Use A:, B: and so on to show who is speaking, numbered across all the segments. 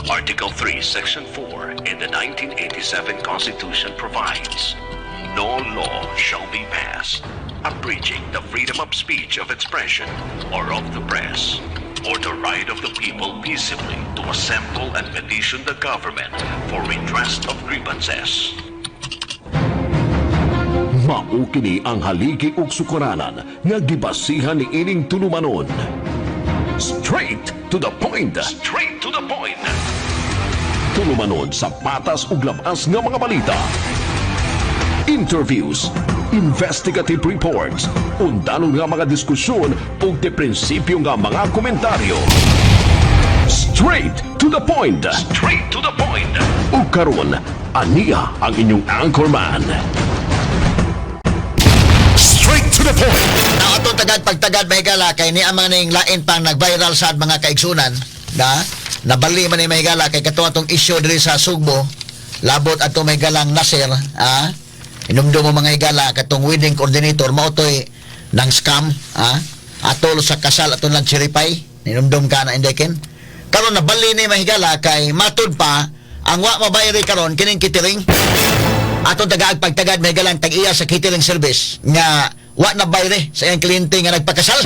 A: Article 3, Section 4 in the 1987 Constitution provides, "No law shall be passed abridging the freedom of speech, of expression, or of the press, or the right of the people peaceably to assemble and petition the government for redress of grievances." Mao kini ang haligi ug sukaranan nga gibasihan ni ining tulumanon. Straight to the point. Straight to the point. Tulumanon sa patas ug labas nga mga balita. Interviews, investigative reports, undanon nga mga diskusyon ug de prinsipyo nga mga komentaryo. Straight to the point. Straight to the point. Ug karon, aniya ang inyong anchorman.
B: Straight to the point.
C: Now, atong tagad pagtagad, mahigala, kay ni ang mga ning lain pang nag-viral sa mga kaigsunan na nabali man ni, mahigala, kay kato atong issue diri sa Sugbo labot ato mahigalang Nasir, ha. Inumdum mo, mga higala, katong wedding coordinator mao toy nang scam, ha, atol sa kasal aton lang cherry pie. Ninumdum ka na, Indekin? Karon nabali ni, mahigala, kay matud pa ang wa mabayri karon kining catering. Atong tagaag pagtagad, may galang tag-iya sa catering service nga wa na bayre sa iyang kliyente nga nagpakasal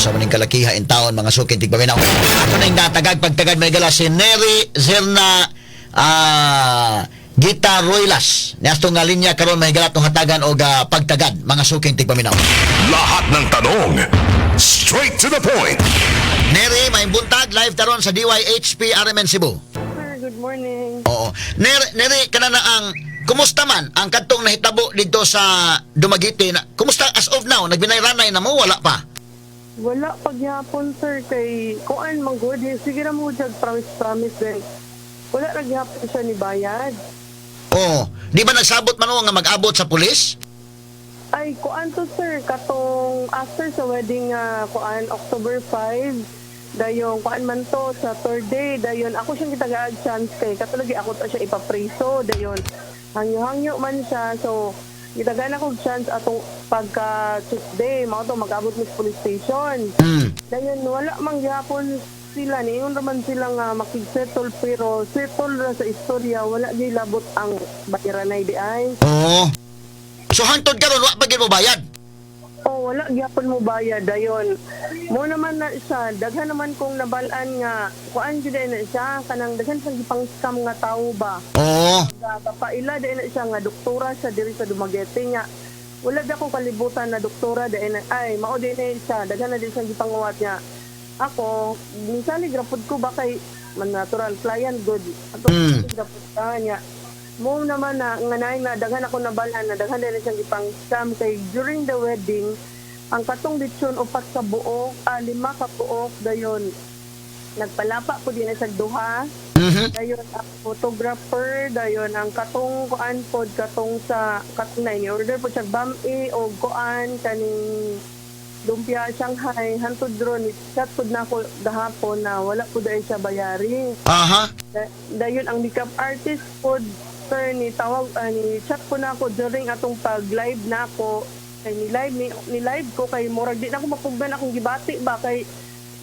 C: sa maning kalakiha in taon, mga sukin tigpaminaw. Ato na yung natagag pagtagad, may gala, si Neri Zerna Gita Ruilas niadto nga linya karon, may gala, atong hatagan og pagtagad, mga suking tigpaminaw.
B: Lahat ng tanong. Straight to the point.
C: Neri, may buntag, live taron sa DYHP RMN Cebu.
D: Sir, good morning.
C: Oo. Neri, kana na ang kumusta man ang kadtong nahitabo dito sa Dumaguete na kumusta as of now, nagbinayranay na mo, wala pa?
D: Wala pagyapon, sir, kay kuan man gud, sige ra mo jag promise promise, then wala ra gyapon siya ni bayad.
C: Oo. Di ba nagsabot man mo nga mag-abot sa pulis?
D: Ay, kuan to, sir, katong after sa wedding nga kuan October 5, dayon kuan man to sa third day, dayon ako siyang gitagaag chance kay katulagi ako to siya ipapriso, dayon hangyo-hangyo man siya, so gitagaan ako chance atong pagka Tuesday mao to mag-abot mi sa police station. Dayon wala man gihapon sila, niingon raman sila nga makig-settle, pero settle ra sa istorya, wala gyud labot ang bayaranay di ay.
C: Oo. So hangtod karon wa pa gyud mo bayad?
D: Oh, wala gyapon mo bayad dayon. Mo naman na siya, daghan naman kong nabal-an nga kuan jud na siya, kanang daghan siyang gipang scam nga tawo ba. Paila dahil na siya nga doktora siya diri sa Dumaguete nga. Wala da ko kalibutan na doktora dahil na, ay mao din na siya, daghan na din siyang gipanguwat niya. Ako, minsan grapod ko ba kay man natural client good. Ato grapod ka niya. Mo naman na nga naay na daghan ako nabalan na daghan din siyang gipang scam kay during the wedding ang katong lechon upat ka buok, lima ka buok, dayon nagpalapa po din na siya duha. Dayon ang photographer, dayon ang katong kuan pod, katong sa katong na ni-order po siya bam-i o kuan kaning lumpia Shanghai, hantod ron chat pod na ako gahapon na wala po dahil siya bayari. Dayon ang makeup artist pod, sir, ni tawag ni chat po na ako during atong pag live na ako kay ni live ni live ko kay murag di na ako mapugnan akong gibati ba kay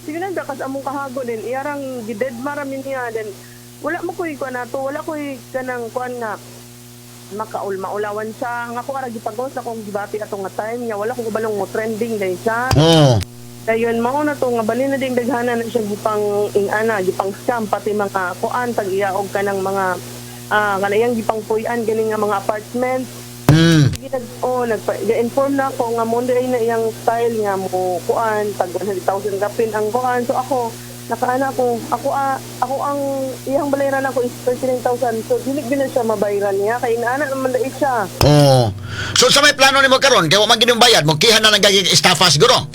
D: sige na kas among kahago din iyarang gided marami niya, then wala mo koy kuan nato, wala koy kanang kuan nga makaul maulawan siya. Ang ako ara gipagawas akong gibati atong nga time niya, wala ko kabalong mo trending dahil siya. Dayon mao na to nga balin na ding daghana na siya gipang ingana, gipang scam, pati mga kuan tag-iya og kanang mga kanayang gipang puy-an ganing nga mga apartment. Sige, nag oh nagpa inform na ako nga mo ay na iyang style nga mo kuan tag 100,000 kapin ang kuan. So ako nakaana ko ako ako ang iyang balayran ako is 39,000, so dili gyud na siya mabayran niya kay inaana naman dai siya.
C: Oo. So sa may plano nimo karon kay wa man gid bayad mo, kihan na lang gagi estafa siguro?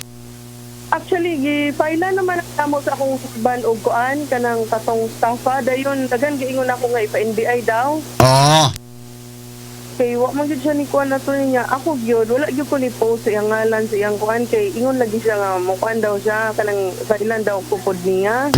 D: Actually, gi-file naman ang mo sa akong husband og kuan kanang katong staffa, dayon daghan giingon ako nga ipa-NBI daw. Kay wa man gyud siya ni kuan na to niya. Ako gyud wala gyud ko ni post sa iyang ngalan, sa iyang kuan, kay ingon lagi siya nga mo kuan daw siya, kanang sa ilan daw kupod niya.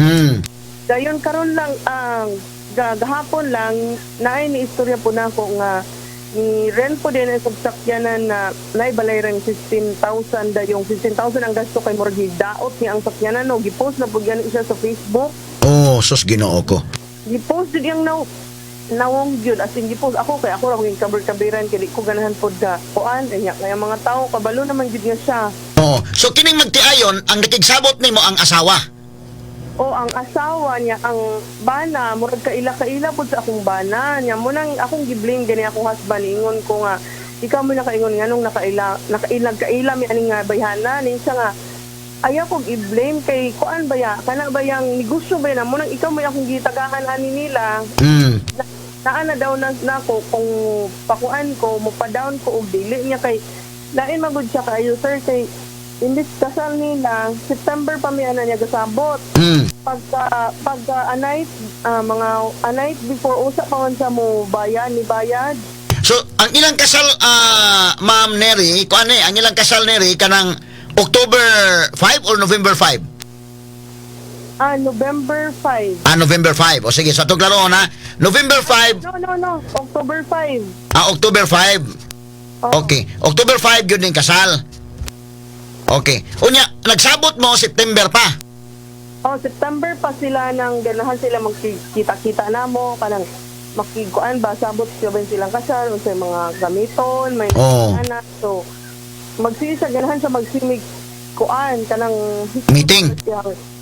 D: Dayon karon lang ang gahapon lang naay ni istorya po nako nga ni rent po din ang sakyanan na naay balayran 15,000, dayong 15,000 ang gasto kay murag daot niya ang sakyanan, no gipost na po yan siya sa Facebook.
C: Oh, sus, Ginoo ko.
D: Gipost jud yang nawong gyud, as in gipost ako kay ako ra kong kaber-kaberan kay di ko ganahan pod ka kuan nya kaya mga tao kabalo naman gyud nga siya.
C: Oh, so kining magtiayon ang nakigsabot nimo ang asawa?
D: O, ang asawa niya, ang bana, murag kaila-kaila pud sa akong bana niya. Mo nang akong giblame gani akong husband, ingon ko nga, ikaw mo nakaingon nga nung nakaila nakailag kaila mi ani nga bayhana ni siya nga ayaw kong i-blame kay kuan ba ya kana ba yang negosyo ba ya na mo nang ikaw may akong gitagahan ani nila. Naa na daw na nako kung pakuan ko mo pa down ko og dili niya kay lain magud siya kaayo, sir, kay imbis kasal nila September pa mi ana niya gasabot, pagka pagka a night, mga a night before usa pa man siya mo bayad ni bayad.
C: So ang ilang kasal, Ma'am Neri, kuan eh, ang ilang kasal Neri kanang October 5 or November 5?
D: Ah, November 5.
C: Ah, November 5. O sige, sa so, klaro na November 5.
D: No, October 5.
C: Ah, October 5.
D: Oh.
C: Okay. October 5 yun yung kasal. Okay. Unya, nagsabot mo September pa.
D: Oh, September pa sila nang ganahan sila magkita-kita na mo kanang makikuan ba, sabot siya ba silang kasal unsay mga gamiton may anak. So magsisa ganahan sa magsimig kuan kanang
C: Meeting.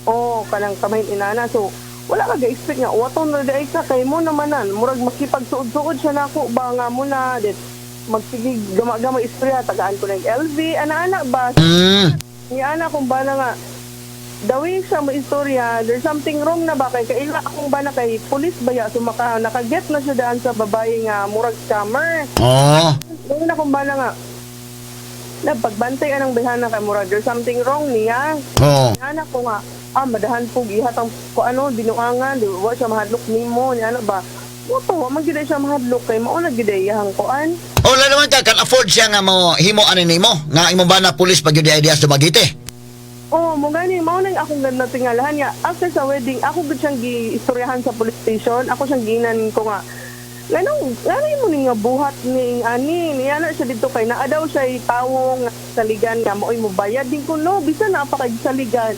D: Oh, kanang kamay inana. So wala ka ga-expect nga waton na diay ka kay mo naman nan murag makipagsuod-suod siya nako ba nga mo na dit magsige gama-gama istorya, tagaan ko ng LV ana-ana ba. Ni ana kung ba na nga dawi siya mo istorya, there's something wrong na ba kay kaila akong ba na kay police ba ya, so maka nakaget na siya daan sa babae nga murag scammer. Ngayon akong ba na nga na pagbantay anang bayhana kay murag there's something wrong niya. Ni ana ko nga, ah, madahan po gihatang ko ano binuangan di wa siya mahadlok nimo ni ana ba mo to, wa man gyud ay siya mahadlok kay mao na gyud ay iyahang kuan.
C: O wala naman ka can afford siya nga mo himo ani nimo nga imong ba na pulis pag yun ideas Dumaguete.
D: Oh, mo gani mao nang akong ganda tingalahan niya. After sa wedding, ako gud siyang giistoryahan sa police station. Ako siyang ginan ko nga, nganong ngano mo ni nga buhat ni ani niya na siya dito kay naa daw siya tawo nga saligan nga maoy mo bayad din ko, no, bisan naa pa kay saligan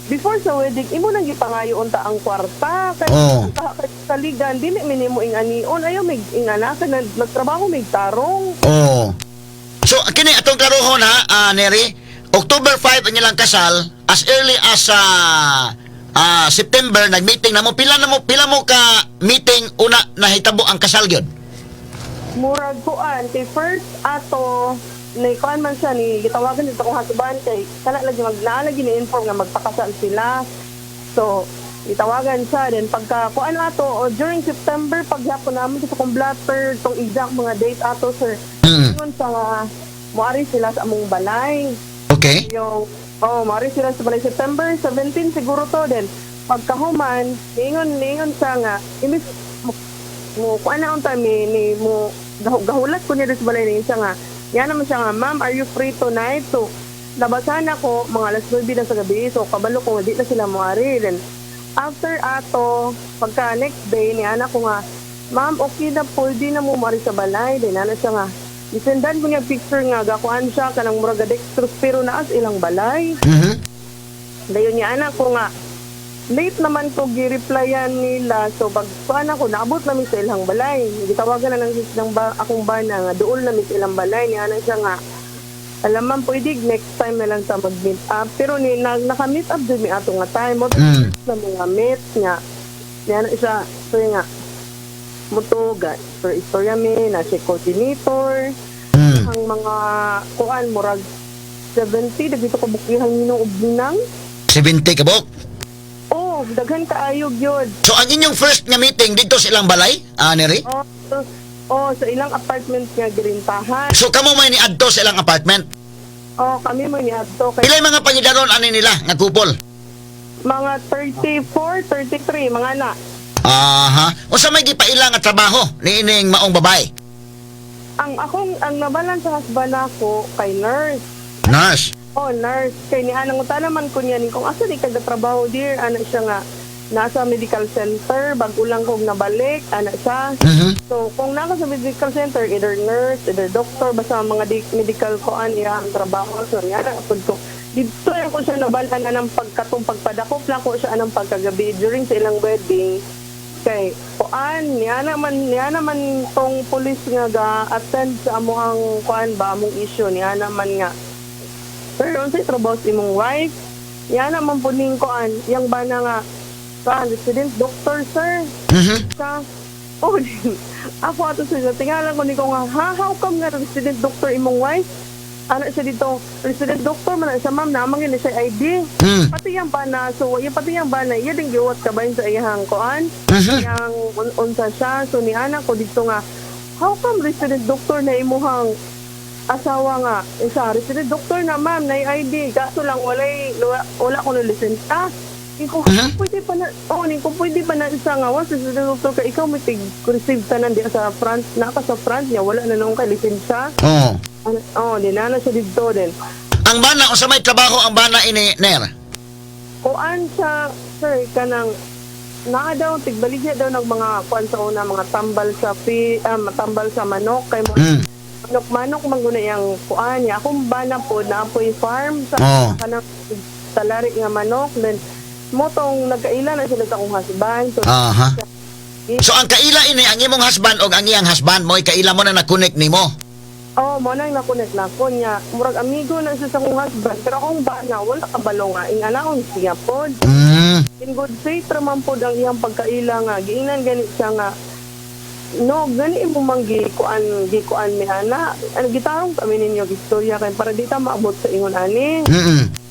D: before sa wedding imo nang gipangayo unta ang kwarta kay kay saligan dili minimo ing anion ayaw mig ingana ka na nagtrabaho mig tarong.
C: Oh. So kini atong klarohon ha, Neri, October 5 ang ilang kasal, as early as September nag-meeting na mo. Pila mo ka meeting una nahitabo ang kasal gyud?
D: Murag kuan kay first ato ni kuan man siya ni gitawagan dito akong husband kay kana lagi mag naa lagi ni inform nga magpakasal sila. So gitawagan siya, then pagka kuan ato o during September paghapon namin sa akong blatter tong exact mga date ato, sir. Ingon sa nga moari sila sa among balay. Yung oh, moari sila sa balay September 17 siguro to. Then pagkahuman niingon siya nga imbis mo kuan na unta mi ni mo gahulat ko niya sa balay niya nga yan naman siya nga, "Ma'am, are you free tonight?" So labasan ako mga alas 9 na sa gabi, so kabalo ko di na sila moari. Then after ato pagka next day ni anak ko nga, "Ma'am, okay na, pwede na mo moari sa balay." Then ana siya nga isendan ko niya picture nga gakuan siya kanang murag dextrose pero naas ilang balay. Dayon niya anak ko nga late naman ko gi-replyan nila. So pag kuan ako naabot namin sa ilang balay. Gitawagan na lang ng ba, akong bana nga duol namin sa ilang balay. Niya ana siya nga, "Alam man, pwede next time na lang sa mag-meet up." Pero ni na, naka-meet up din mi ato nga time mo na mga meet nga niya ana siya so yun nga mutuga for istorya mi na si coordinator ang mga kuan murag 70 dagito ko bukihan ninong og binang.
C: 70 ka buok.
D: Oh, daghan kaayo gyud.
C: So ang inyong first nga meeting dito sa ilang balay, Neri?
D: Oh, sa ilang apartment nga girintahan.
C: So kamo may niadto sa ilang apartment?
D: Oh, kami mo niadto kay
C: Pilay mga pangidaron ani nila nga couple?
D: Mga 34, 33 mga na.
C: Aha. Unsa may gipaila nga trabaho niining maong babae?
D: Ang akong ang nabalan sa husband nako kay nurse.
C: Nurse.
D: Oh, nurse. Kay ni anang naman ko niya ni kung asa di ka trabaho, dear, ana siya nga nasa medical center, bago lang kong nabalik, ana siya. So, kung naka sa medical center, either nurse, either doctor, basta mga medical koan iya ang trabaho. So, niya na pud ko. Dito ako siya nabalan na ng pagkatong pagpadakop na ko siya anang pagkagabi during sa ilang wedding. Kay kuan niya naman tong pulis nga ga attend sa amuang kuan ba, among issue, niya naman nga, "Sir, unsay trabaho sa imong wife?" Niya naman po ning kuan yang bana nga, kuan, "Resident doctor, sir." Sa oh, ako ato sa tingalan ko ni ko nga, "Ha, how come nga resident doctor imong wife?" Ano siya dito, "Resident doctor man na siya, ma'am, naamang yun siya ID." Pati yung bana, so yung pati yung bana, iya din giwat ka ba yun sa iyang kuan, yang unsa siya. So ni anak ko dito nga, "How come resident doctor na imuhang asawa?" Nga isa, "Resident doctor na, ma'am, na ID, kaso lang walay wala ko na lisensya." Iko, pwede pa na, oh, ni ko pwede pa na isa nga, once resident doctor ka, ikaw may tig receive tanan di sa front, naka sa front niya, wala na noong kay lisensya. Ano, oh, di na na siya dito din.
C: Ang bana, unsa may trabaho ang bana ini, Ner?
D: Kuan sa, sir, kanang naa daw tigbaligya daw ng mga kuan sa una, mga tambal sa tambal sa manok kay mo manok manok man guna yang kuan niya. Akong bana po na apoy farm sa kanang talari nga manok, then mo tong nagkaila na sila sa akong husband, so
C: So ang kaila ini ang imong husband og ang iyang husband mo kaila mo na na-connect nimo.
D: Oh, mo nang na-connect na ko niya. Murag amigo na siya sa akong husband, pero akong bana wala kabalo nga inganaon siya pod. In good faith ra man pod ang iyang pagkaila nga giingnan gani siya nga, "No, gani mo man gikuan gikuan mi ana, ano, gitarong kami ninyo istorya kay para di ta maabot sa ingon ani."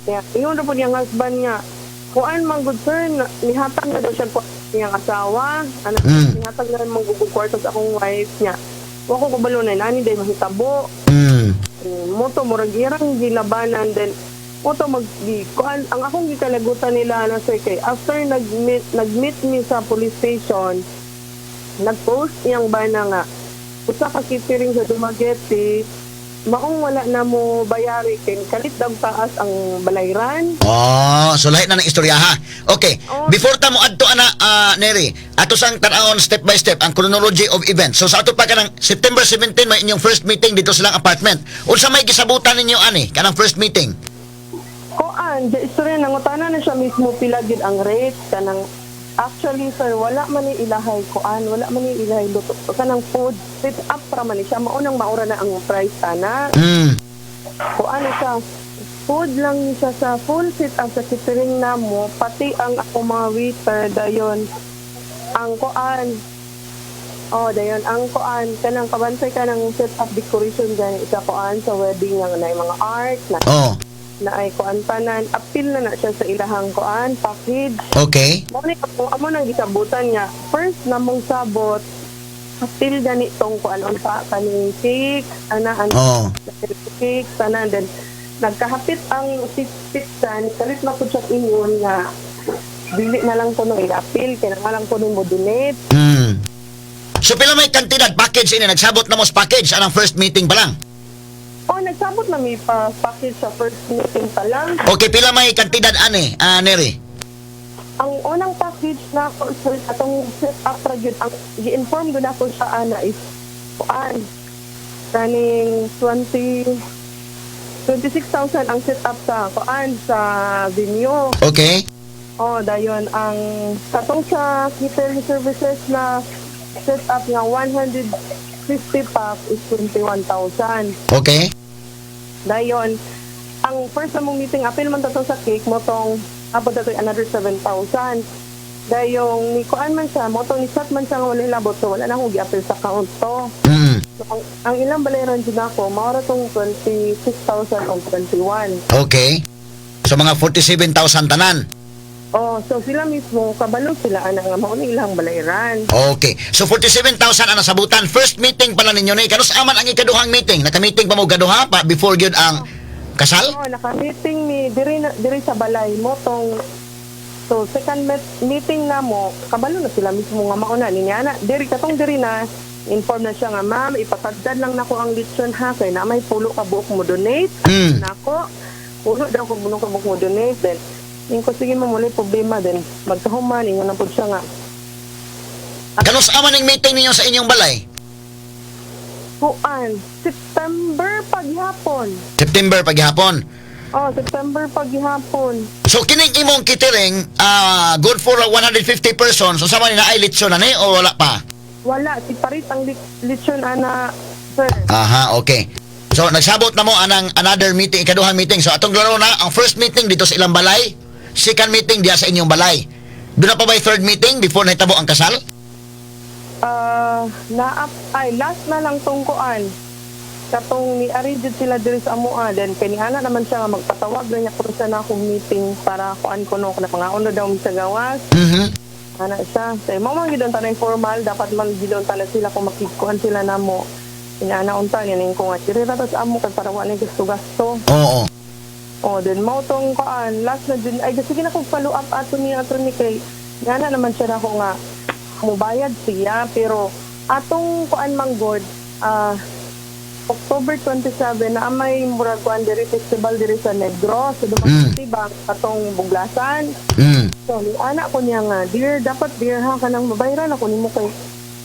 D: Kaya ingon ra pod iyang husband nga kuan man good, sir, na, nihatag na daw siya ko iyang asawa ana. Nihatag na man gud kwarto sa akong wife niya. Wa ko kabalo na ani day mahitabo. Mo to murag irang gilabanan, then mo to mag gi, kuan ang akong gikalagutan nila na, sir, kay after nag-meet mi sa police station, nag-post iyang bana nga usa ka catering sa Dumaguete maong wala na mo bayari kay kalit daw taas ang balayran.
C: Oh, so lahi na ng istorya ha. Okay,
D: Oh.
C: before ta mo adto ana, Neri, ato sang tan-awon step by step ang chronology of events. So sa ato pa kanang September 17 may inyong first meeting dito sa lang apartment. Unsa may gisabutan ninyo ani kanang first meeting?
D: Kuan, di istorya, nangutana na siya mismo pila gid ang rate kanang. Actually, sir, wala man ni ilahay kuan, wala man ni ilahay luto kanang food, set up ra man ni siya, maunang maura na ang price ana. Kuan na siya, food lang ni siya sa full set up sa catering namo, pati ang ako mga waiter, dayon ang kuan. Oh, dayon ang kuan kanang kabantay kanang set up decoration gani sa kuan sa wedding nga na mga art na na ay kuan tanan, apil na na siya sa ilahang kuan package. Mo ni ako amo nang gisabutan niya first namong sabot, apil gani tong kuan unsa kaning cake ana ana cake tanan, then nagkahapit ang six pizza ni kalit na pud siya ingon nga dili na lang kuno i-appeal kay na lang kuno mo donate.
C: So pila may kantidad package ini nagsabot na mo sa package anang first meeting pa lang?
D: Oh, nagsabot na mi pa package sa first meeting pa lang.
C: Okay, pila may kantidad ani, Neri?
D: Ang unang package na ako, sir, atong set up ra gyud, ang gi-inform gyud ako sa ana is kuan kaning 20 26,000 ang set up sa kuan sa venue. Oh, dayon ang katong sa catering services na set up nga 150 pack is 21,000. Dayon ang first namong meeting, apil man to sa cake mo tong abot na to another 7,000. Dayong ni kuan man siya, mo tong ni chat man siya nga wala labot, so wala na akong gi-apil sa account to. So, ang ilang balayaran jud ako, mao ra tong 26,000 o 21.
C: Okay. So mga 47,000 tanan.
D: Oh, so sila mismo kabalo sila ana nga mao ni ilang balayran.
C: Okay. So 47,000 ang nasabutan. First meeting pala ninyo ni. Kanus aman ang ikaduhang meeting? Naka-meeting pa mo gaduha pa before gyud ang kasal?
D: Oh, naka-meeting mi diri na, diri sa balay mo tong. So second meeting na mo, kabalo na sila mismo nga mao na niya na diri katong diri na inform na siya nga, "Ma'am, ipatagdan lang nako ang lechon ha kay na may pulo ka buok mo donate." Nako, pulo daw ko buno ka buok mo donate, then ingko, "Sige ma'am, wala problema." Then magkahuman, ingon na pud siya nga
C: Kanus aman ang meeting ninyo sa inyong balay?
D: Kuan, September paghapon.
C: September paghapon.
D: Oh, September pa gihapon.
C: So kining imong catering, good for 150 persons. Unsa man ni, naay litson na ni o wala pa?
D: Wala, si Parit ang lechon ana, sir.
C: Aha, okay. So nagsabot na mo anang another meeting, ikaduhang meeting. So atong klaro na, ang first meeting dito sa ilang balay, second meeting diya sa inyong balay. Doon na pa ba third meeting before nahitabo ang kasal?
D: Ah, na ay last na lang tong kuan. Katong ni ari jud sila diri sa amoa, then kay ni ana naman siya nga magpatawag na niya ko sa na akong meeting para kuan ko no na pangaon na daw mi sa gawas. Ana siya. Kay mao man gyud ang tanay formal, dapat man gyud ang tanan sila kung makikuan sila namo. Inaana unta niya ning ko nga diri ra ta sa amo kay para wa na gasto-gasto. Oh, then mao tong kuan last na jud ay sige na kog follow up ato ni ato ni kay ngana naman siya nako nga mubayad siya, pero atong kuan man god, October 27 na may murag kuan diri, festival diri sa Negros, sa Dumaguete ba, atong Buglasan. So ni anak ko niya nga, "Dear, dapat dear ha, kanang mabayaran ako nimo kay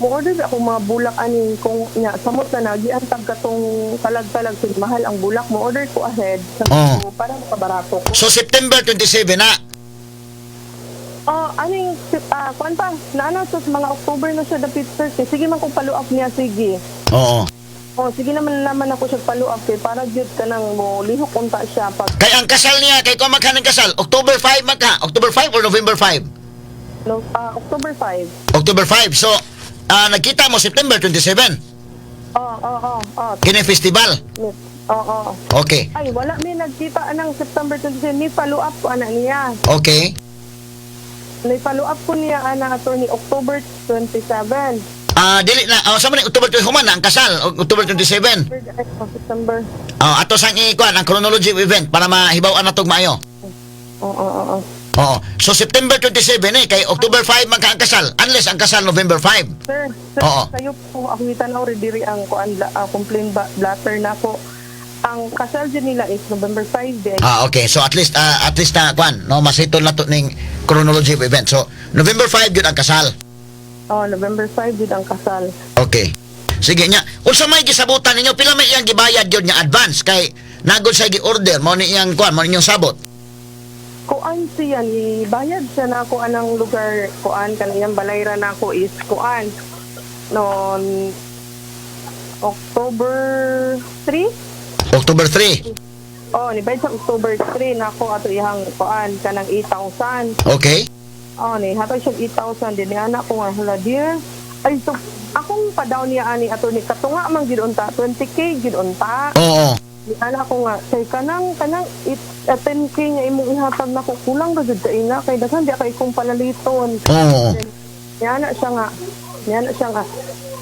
D: mo order ako mga bulak ani kung nya samot na nagiantag katong kalag-kalag sid mahal ang bulak, mo order ko ahead sa para makabarato ko."
C: So September 27 na.
D: Oh, aning kuan pa, naana sa mga October na siya dapit, sir. Kay sige man kong follow up niya, sige. Oh, sige naman naman ako siya follow up kay para gyud kanang mo lihok unta siya pag
C: Kay ang kasal niya, kay kung magka ng kasal, October 5 magka, October 5 or November 5?
D: No, October 5.
C: October 5. So, nagkita mo September 27.
D: Oh.
C: Kini festival.
D: Oh. Ay, wala mi nagkita anang September 27, ni follow up ko ana niya. Ni follow up ko niya ana, attorney, October 27.
C: Dili na, sa man October 20 human na ang kasal, October 27.
D: Ay, oh, September.
C: Oh, ato sang ikuan ang chronology of event para mahibaw-an natog maayo.
D: Oo.
C: Oo. So September 27 eh kay October 5 man ka ang kasal unless ang kasal November 5.
D: Sir, sir, kayo po, ako tan-aw diri ang kuan complaint ba, blatter na po. Ang kasal dyan nila is November 5 din.
C: Ah, okay. So at least na kuan, no, masitol na to ning chronology of event. So November 5 gyud ang kasal.
D: Oh, November 5 din ang kasal.
C: Okay. Sige nya. Unsa may gisabutan ninyo? Pila may iyang gibayad gyud nga advance kay nagod sa gi-order mo ni iyang kuan, mo ninyong sabot?
D: Kuan siya ni bayad siya na ako anang lugar kuan kaniyang balayra na ako is kuan noon October 3.
C: October 3.
D: Oh, ni bayad sa October 3 na ako ato iyang kuan kanang 8,000. Oh, ni hatag siya 8,000 din ni anak ko nga, "Hala dear." Ay, so akong pa-down niya ani ato ni katunga man gid unta, 20K gid unta. Ni anak ko nga kay kanang kanang it, 10K nga imong ihatag nako kulang ra jud kay na kay daghan di kay kong palaliton. Niana siya nga,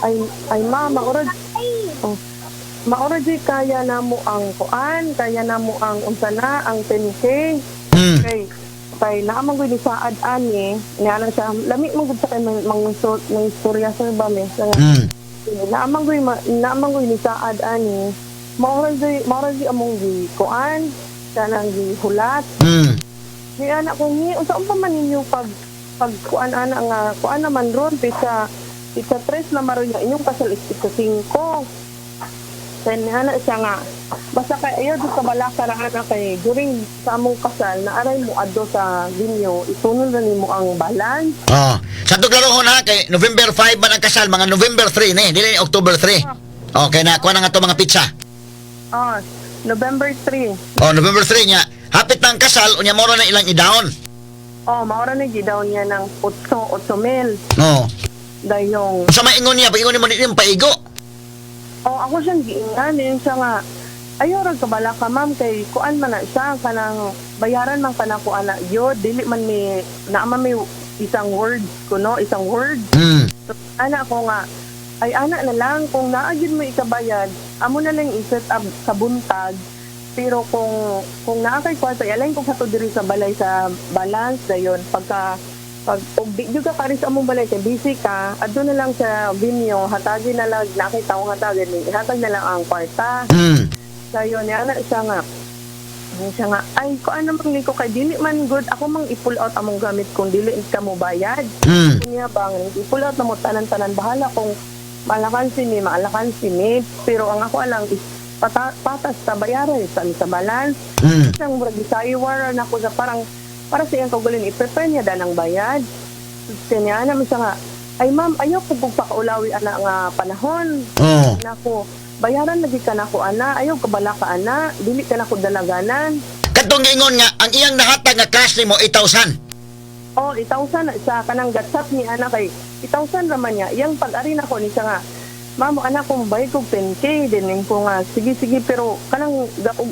D: "Ay ay ma, maurad oh, maurad jud kaya namo ang kuan, kaya namo ang unsa na ang 10K." Kay kay naa man gud ni saad ani, niana siya, lami man gud sa kay mang mang ng istorya, sir, ba me. Siya nga, naa man gud ni saad ani. Maura jud among gi kuan kanang gi hulat. Ni anak ko ni unsa pa man ninyo pag pag kuan ana nga kuan naman ron pizza pizza 3 na maron nga inyong kasal is pizza 5. Then ni ana siya nga basta kay ayaw di ka balaka ra ana kay during sa among kasal na aray mo adto sa venue isunod na nimo ang balance.
C: Oh. Sa to klarohon ha kay November 5 man ang kasal, mga November 3 ni, dili ni October 3. Okay na, kuha na nga to mga pizza.
D: Ah, November 3.
C: Oh, November 3 nya. Hapit na ang kasal, unya moro na ilang i-down.
D: Oh, maura na gidaw niya ng 8 8 mil. Dayong
C: Unsa may ingon niya, pag ingon nimo ni paigo.
D: Oh, ako siyang giingan yun siya nga ayaw ra kabala ka ma'am kay kuan man na siya kanang bayaran man kana ko ana yun dili man mi naa man may isang word kuno isang word. So, ana ko nga ay ana na lang kung naa gyud mo ikabayad amo na lang i-set up sa buntag, pero kung naa kay kwarta ialay ko sa to diri sa balay sa balance dayon pagka pag og di gyud ka kari sa among balay kay busy ka, adto na lang sa venue, hatagi na lang nakita ko hatagi ni hatag na lang ang kwarta. Dayon niya ana siya nga ano siya nga ay ko ano man ni ko kay dili man good ako mang i-pull out among gamit kung dili ka mo bayad. Niya bang i-pull out na mo tanan-tanan, bahala kung maalakan si mi, maalakan si mi, pero ang ako lang is patas ta, bayaran sa balance. Isang murag gisayawara na ko sa parang para sa iyang kaugalingon, i-prepare niya dan ang bayad. Kanya naman siya nga, "Ay ma'am, ayaw ko kung pakaulawi ana nga panahon." Nako, "Bayaran lagi ka nako ana, ayaw ka bala ka ana, dili ka nako dalaganan."
C: Katong giingon nga ang iyang nahatag nga cash nimo 8,000.
D: Oh, 8,000 na siya kanang gat-chat ni ana kay 8,000 raman niya. Iyang pag-ari nako ni siya nga, "Mamo anak ko bayad kog 10K din." Ning ko nga, "Sige, sige," pero kanang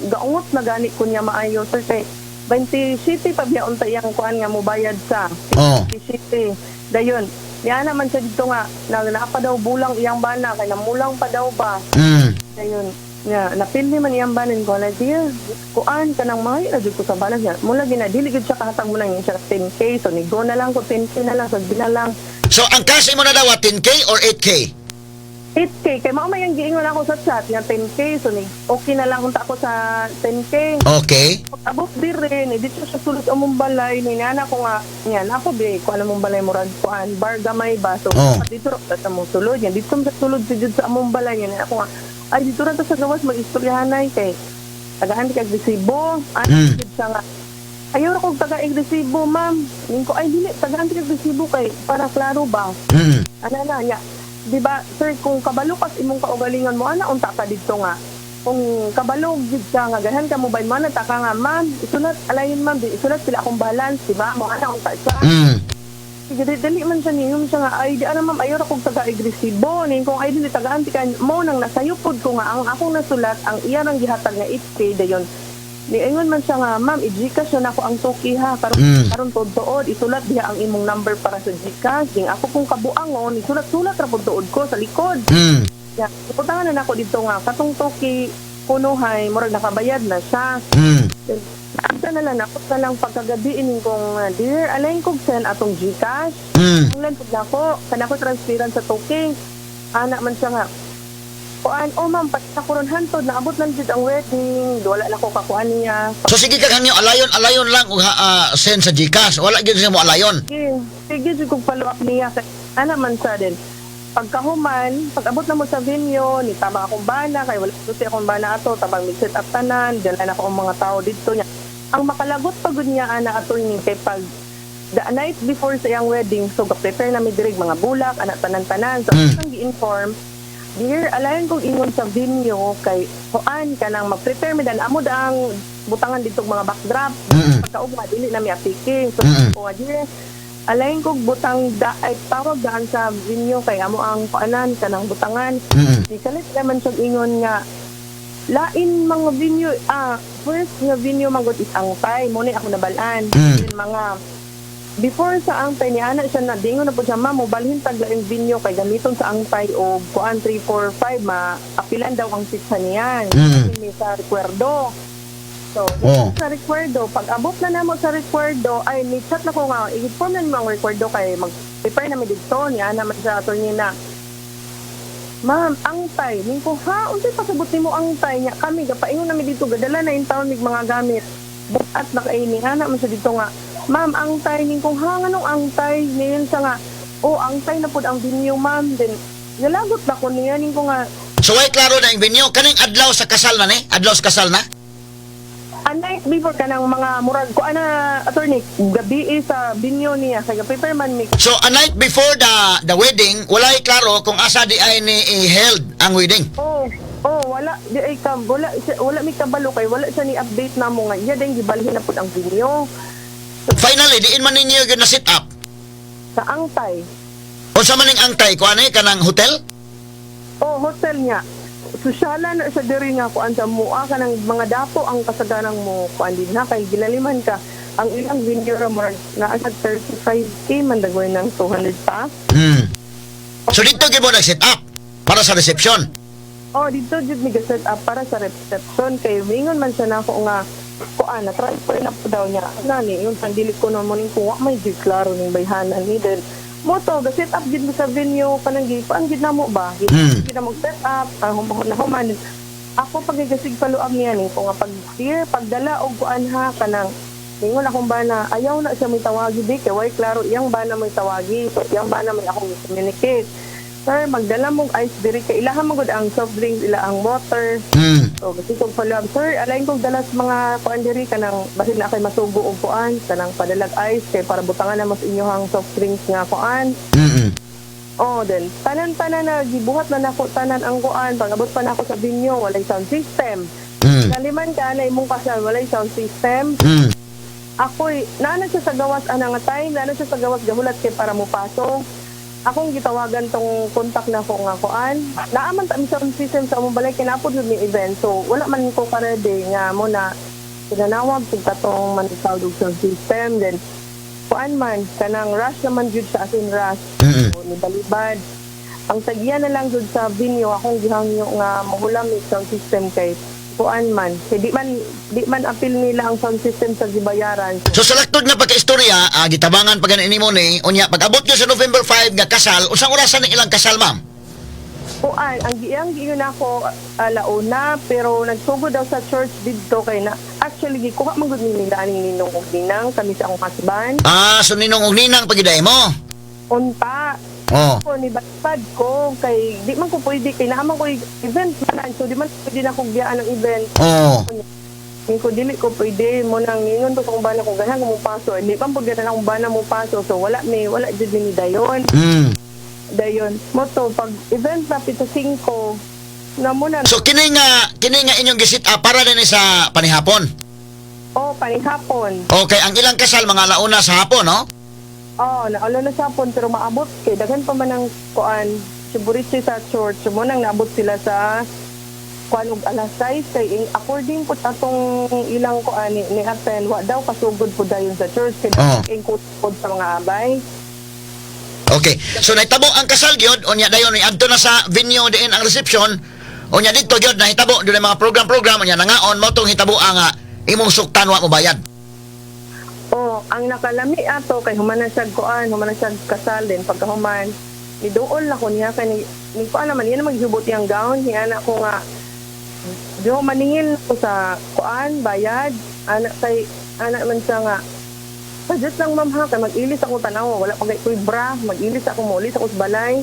D: gaungot na gani ko niya maayo, sir, kay 27 pa biya unta iyang kuan nga mobayad sa 27. Dayon niya naman siya dito nga na naa pa daw bulang iyang bana kay namulang pa daw ba. Dayon nga napili man iyang banan ko na, "Dear, kuan kanang may ra jud ko sa balance niya." Mula gina dili gud siya kahatag mo nang siya 10K, so nigo na lang ko 10K na lang, so di na lang.
C: So ang cash imo na daw 10K or 8K?
D: 8K kay mao may ang giingon ako sa chat nga 10K, so ni okay na lang unta ako sa 10K. Abot dire ni dito sa sulod among balay ni nana ko nga niya na ako bi kuan among balay, murag kuan bar gamay ba, so dito ra ta sa among sulod niya, dito sa sulod si jud sa among balay niya. Ako nga, "Ay, dito ra ta sa gawas mag-istoryahanay kay tagaan kag resibo." Ano jud siya nga, "Ayaw ra kog taga resibo, ma'am." Ning ko, "Ay dili, tagaan kag resibo kay para klaro ba." Ana na niya. Di ba, sir, kung kabalo kas imong kaugalingon mo, ana unta ka didto nga. Kung kabalo gid ka nga ganahan ka mo bayad mo, ana ta ka nga, "Ma'am, isulat alayin ma'am, di isulat sila akong balance," di ba? Mo ana unta siya. Sige, dali man siya niyo siya nga, "Ay, di ana ma'am, ayaw ra kog taga resibo." Ning kung, "Ay dili, tagaan ti ka mo." Nang nasayupod ko nga ang akong nasulat ang iya rang gihatag nga 8K. Dayon niingon man siya nga, "Ma'am, i-GCash na nako ang toki ha karon karon tuod, isulat diha ang imong number para sa GCash." Ding ako kung kabuangon, isulat-sulat ra pud tuod ko sa likod. Ya, iputangan na nako dito nga katong toki kunuhay murag nakabayad na siya. Then, asa na lang ako na lang pagkagabi ining kong, "Dear, alain kog send atong GCash." Ang lang pud nako, kana ko transferan sa toki. Ana man siya nga, kuan, "Oh ma'am, pati ko ron hantod naabot lang jud ang wedding, wala na ko kakuan niya."
C: So sige kag hangyo alayon alayon lang og send sa GCash. Wala gyud siya mo alayon.
D: Sige, sige jud kog follow up niya. Kay ana man sa din. Pagkahuman, pag abot na mo sa venue, ni tabang akong bana, kay wala susi akong bana ato, tabang mig set up tanan, dala na ko ang mga tao didto niya. Ang makalagot pagud niya ana, attorney, kay pag the night before sa iyang wedding, so ga-prepare na mi diri mga bulak, ana tanan-tanan. So, ang gi-inform, "Dear, alayon kong ingon sa venue kay kuan ka nang mag-prepare mi dan amo ang butangan dito mga backdrop." Pagkaugma dili na mi apiki. So, ko, "Dear, alayon kog butang da ay tawag daan sa venue kay amo ang kuanan kanang butangan." Di kalit naman siya ingon nga lain mga venue, first nga venue manggod is Angtay mo ni ako nabalaan. Then mga before sa Angtay ni ana siya na dingon na po siya, "Ma'am, mobalhin tag laing venue kay gamiton sa Angtay og kuan 3 4 5, ma apilan daw ang pizza niyan." Ni sa Recuerdo. So, sa Recuerdo, pag abot na namo sa Recuerdo, ay ni chat na ko nga, i-inform na nimo ang Recuerdo kay mag-prepare na mi didto. Niya naman sa attorney na, "Ma'am, Angtay." Ning ko, "Ha, unsay pasabot nimo Angtay niya? Kami gapaingon nami dito, gadala na in town mig mga gamit." Bukat na kay ni ana man siya dito nga, "Ma'am, Angtay." Ning ko, "Ha, nganong Angtay?" Niyon siya nga, "Oh, Angtay na pud ang venue, ma'am." Then nalagot na ko niya, ning ko nga,
C: So way klaro na ang venue kaning adlaw sa kasal na ni? Adlaw sa kasal na?
D: A night before, kanang mga murag ko ana, attorney, gabi eh sa venue niya kay prepare man mi.
C: So a night before the wedding, walay klaro kung asa di ay ni i-held ang wedding.
D: Oh, wala di ay ka wala siya, wala mi kabalo kay wala siya ni update namo nga iya din gibalhin na pud ang venue.
C: Finally, diin man ninyo gyud na set up?
D: Sa Angtay.
C: Unsa man ning Angtay ko ani, kanang hotel?
D: Oh, hotel niya. Sosyala na sa diri nga kuan sa mua kanang mga dapo ang kasaganang mo kuan din na kay gilaliman ka ang ilang venue ra murag naa sa 35K man dagoy ng 200 pa.
C: So dito gyud mo nag-set up para sa reception.
D: Oh, dito jud mi set up para sa reception kay mingon man siya nako nga kuan na transfer na po daw niya. Nani yung sandili ko na mo ning kuwa may jud klaro ning bayhanan ni. Then mo to ga set up gid mi sa venue kanang gi kuan gid namo ba. Gid na mo set up ang na human ako pag gasig follow up niya ni ko nga pag, "Dear, pagdala og kuan ha," kanang ningon akong bana, ayaw na siya may tawagi di kay way klaro iyang bana may tawagi, so iyang bana may akong communicate. Sir, magdala mong ice diri kay ilaha man gud ang soft drinks, ila ang water. So kasi kong follow up, sir, alain kong dala sa mga kuan diri kanang basin na kay masugo og kuan, kanang padalag ice kay para butangan na mas inyohang soft drinks nga kuan. Oh, then tanan-tanan na gibuhat na nako tanan ang kuan, pag-abot pa nako sa venue, walay sound system. Naliman ka na imong kasal, walay sound system. Ako'y naana siya sa gawas ana nga time, naana siya sa gawas gahulat kay para mo paso. Akong gitawagan tong contact na ko nga kuan. Naa man ta mi sound system sa among balay kay naapod jud ni event. So wala man ko ka-ready nga mo na pinanawag pud katong manitaw og sound system, then kuan man kanang rush naman jud sa akin, rush. So, nibalibad. Ang tagya na lang jud sa venue, akong gihangyo nga mahulam ni sound system kay kuan man. Kay di man apil nila ang sound system sa gibayaran.
C: So sa laktod nga pagkaistorya, gitabangan pa gani nimo ni, unya pag-abot nyo sa November 5 nga kasal, unsang orasan ang ilang kasal, ma'am?
D: Kuan, ang giyang giyon ako alauna, pero nagsugod daw sa church didto kay na actually gikuha man gud ni nila aning ninong ug ninang kami sa akong husband.
C: Ah, so ninong og ninang pagiday mo.
D: Unta.
C: Oh.
D: Ko ni batpad ko kay di man ko pwede kay naa man ko event man, so di man pwede na kog biyaan ang event. Ni ko dili ko pwede mo nang ningon to kung bana kung ganahan ko mo paso, di man pud ganahan akong bana mo paso, so wala mi, wala jud ni dayon. Dayon mo to pag event na pito 5 na mo na.
C: So kini nga inyong gisit up para din sa panihapon.
D: Oh, panihapon.
C: Okay, ang ilang kasal mga launa sa hapon, no?
D: Oh, naalo na sa hapon pero maabot kay daghan pa man ang kuan siburichi sa church mo nang naabot sila sa kuan og alas 6 kay according po atong ilang kuan ni attend, wa daw kasugod po dayon sa church kay ing pod sa mga abay.
C: Okay. So nahitabo ang kasal gyud, unya dayon adto na sa venue diin ang reception. Unya didto gyud nahitabo dunay mga program-program, unya nangaon mo tong hitabo ang imong suktan wa mo bayad.
D: Oh, ang nakalami ato kay human na siya kuan, human na siya kasal din pagkahuman. Niduol na ko niya kay ni kuan naman niya na maghubot yang gown, niya na ko nga do maningil ko sa kuan bayad ana kay ana man siya nga Sajot lang, ma'am, ha, kay mag-ilis ako tanaw, wala pa kay ko'y bra, mag-ilis ako, maulis ako sa balay.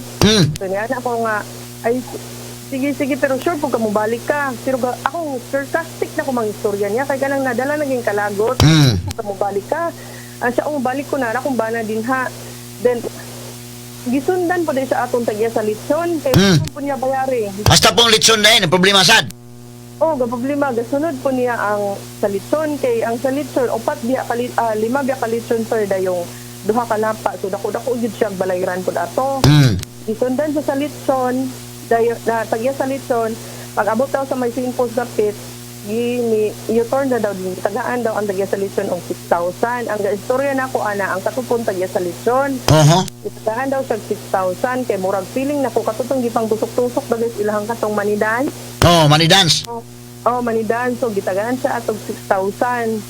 D: So niya na ako nga, ay, sige, sige, pero sure po ka mobalik ka. Pero ako, sarcastic na ko mga istorya niya, kay kanang nadala naging kalagot, ka mobalik ka. Ang siya, oh, balik ko na, akong bana din ha. Then, gisundan po din sa atong tagya sa litson, kay po niya bayari.
C: Basta pong litson na ang problema sad.
D: Oh, ga problema, gasunod po niya ang sa litson, kay ang sa litson, upat biya kali, lima biya ka litson, sir, dayong duha ka lapa. So, dako-dako gyud siya balayran po ato. Gisundan siya sa litson, dayo, na tagya sa litson, pag abot daw sa may St. Dapit, gi ni U-turn na daw din tagaan daw ang tagya sa litson og 6,000. Ang istorya nako ana ang katupon tagya sa litson. Itagaan daw siya 6,000 kay murag feeling nako katutong gipang tusok-tusok daw ilahang katong manidan.
C: Oh, money dance.
D: Oh, manidan. So, gitagaan siya atog 6,000.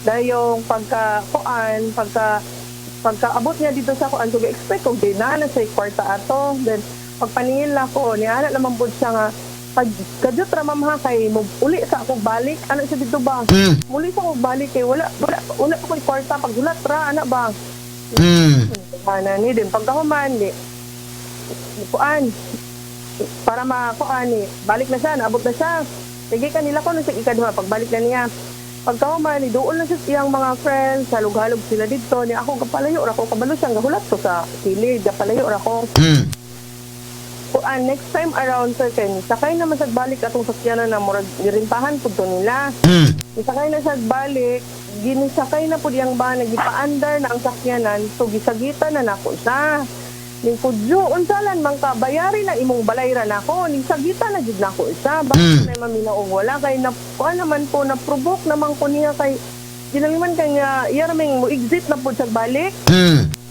D: Dayong pagka kuan, pagka abot niya dito sa kuan, so expect ko di na na siya kwarta ato. Then pagpaningil na ko, ni ana naman pud siya nga pag kadyot ra, ma'am, ha, kay mo uli sa akong balik ana siya dito ba. Muli sa akong balik kay wala pa ko'y kwarta paghulat ra ana ba. Ana ni din pagkahuman ni kuan para makuan ni balik na siya, naabot na siya. Sige kanila ko na siya ikaduha pagbalik na niya. Pagkahuman ni duol na siya sa iyang mga friends, halog-halog sila dito ni ako kapalayo ra ko, kabalo siyang gahulat ko sa kilid, gapalayo ra ko. Kuan next time around, sir, kay sakay naman sa balik atong sakyanan na murag girintahan pud to nila. Gisakay na siya balik, ginisakay na pud iyang bana, gipaandar na ang sakyanan, so gisagitan na nako siya. Ning kudyo, unsalan man ka, bayari na imong balayran nako, ning sagitan na jud nako siya. Bakit na maminaw og wala kay na kuan naman ko na provoke naman ko niya kay ginaliman kay nga iya ra mo exit na pud sa balik.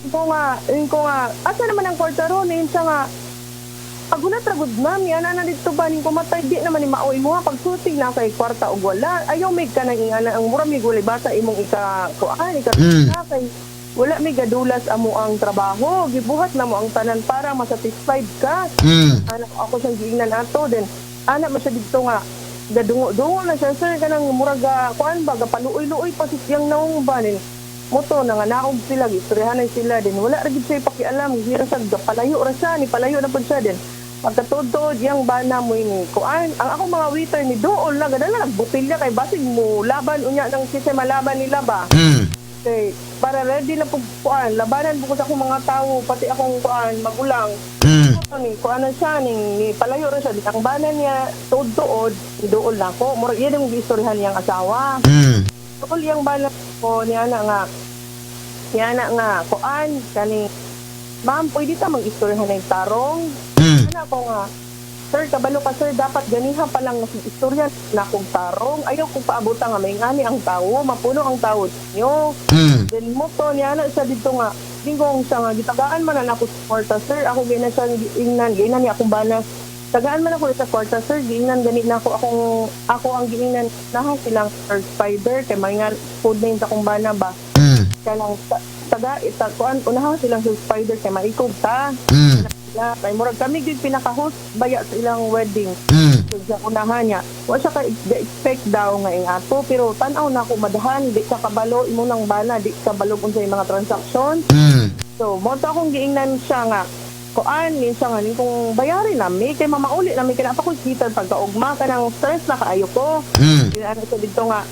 D: Ko nga, asa naman ang kwarta ron? Yun siya nga, paghulat ra gud, ma'am, yan na dito ba, ning kumatay, di naman ni maoy mo ha, pagsutig na kay kwarta og wala, ayaw may ka nang ingana, ang mura may gulay bata imong ika, kuan, ika, kay, wala may gadulas amo ang trabaho, gibuhat na mo ang tanan para masatisfied ka. Anak ako siyang giingnan ato, then, anak mo siya dito nga, gadungo-dungo na siya, sir, kanang murag, kuan ba, gapaluoy-luoy pa si siyang naong ba, nin, Moto na nga naog sila, gistoryahanay sila din. Wala ra gid siya pakialam, gira sa palayo ra siya, ni palayo na pud siya din. Pagkatuod yang bana mo ini kuan, ang ako mga waiter ni dool na gadala nagbutilya kay basig mo laban unya nang kisay malaban nila ba. Kay para ready na pug kuan, labanan po ko sa akong mga tawo, pati akong kuan magulang. Ano ni kuan na siya ning ni palayo ra siya. Ang bana niya tuod-tuod, dool na ko. Murag iya mong giistoryahan niyang asawa. Dool yang bana ko niya na nga kuan kani, "Ma'am, pwede ta mag-istoryahan ng tarong?" Ana ko nga, "Sir, kabalo ka sir, dapat ganiha pa lang istorya na kong tarong. Ayaw kong paabutan nga may ngani ang tawo, mapuno ang tawo niyo." Then mo to niya na siya dito nga, dingkong siya nga, "Gitagaan man na ako sa kwarta, sir." Ako gina siya ingnan, gina niya akong bana. "Tagaan man ako sa kwarta, sir." Giingnan gani na ako akong ako ang giingnan naha silang sir spider kay may nga food name sa akong bana ba. Kanang taga ita kuan unahan silang sa spider kay maikog ta. Sila kay murag kami gyud pinaka-host baya sa ilang wedding. So, sa unahan niya, wa siya ka expect daw nga ing ato, pero tan-aw na ako madahan, di ka kabalo imo nang bana, di ka kabalo unsay mga transaction. So, mo to akong giingnan siya nga, kuan ni siya nga ning kung bayari nami kay mamauli nami kay pa ko kita pagkaugma kanang stress na kaayo ko. Ano sa dito nga,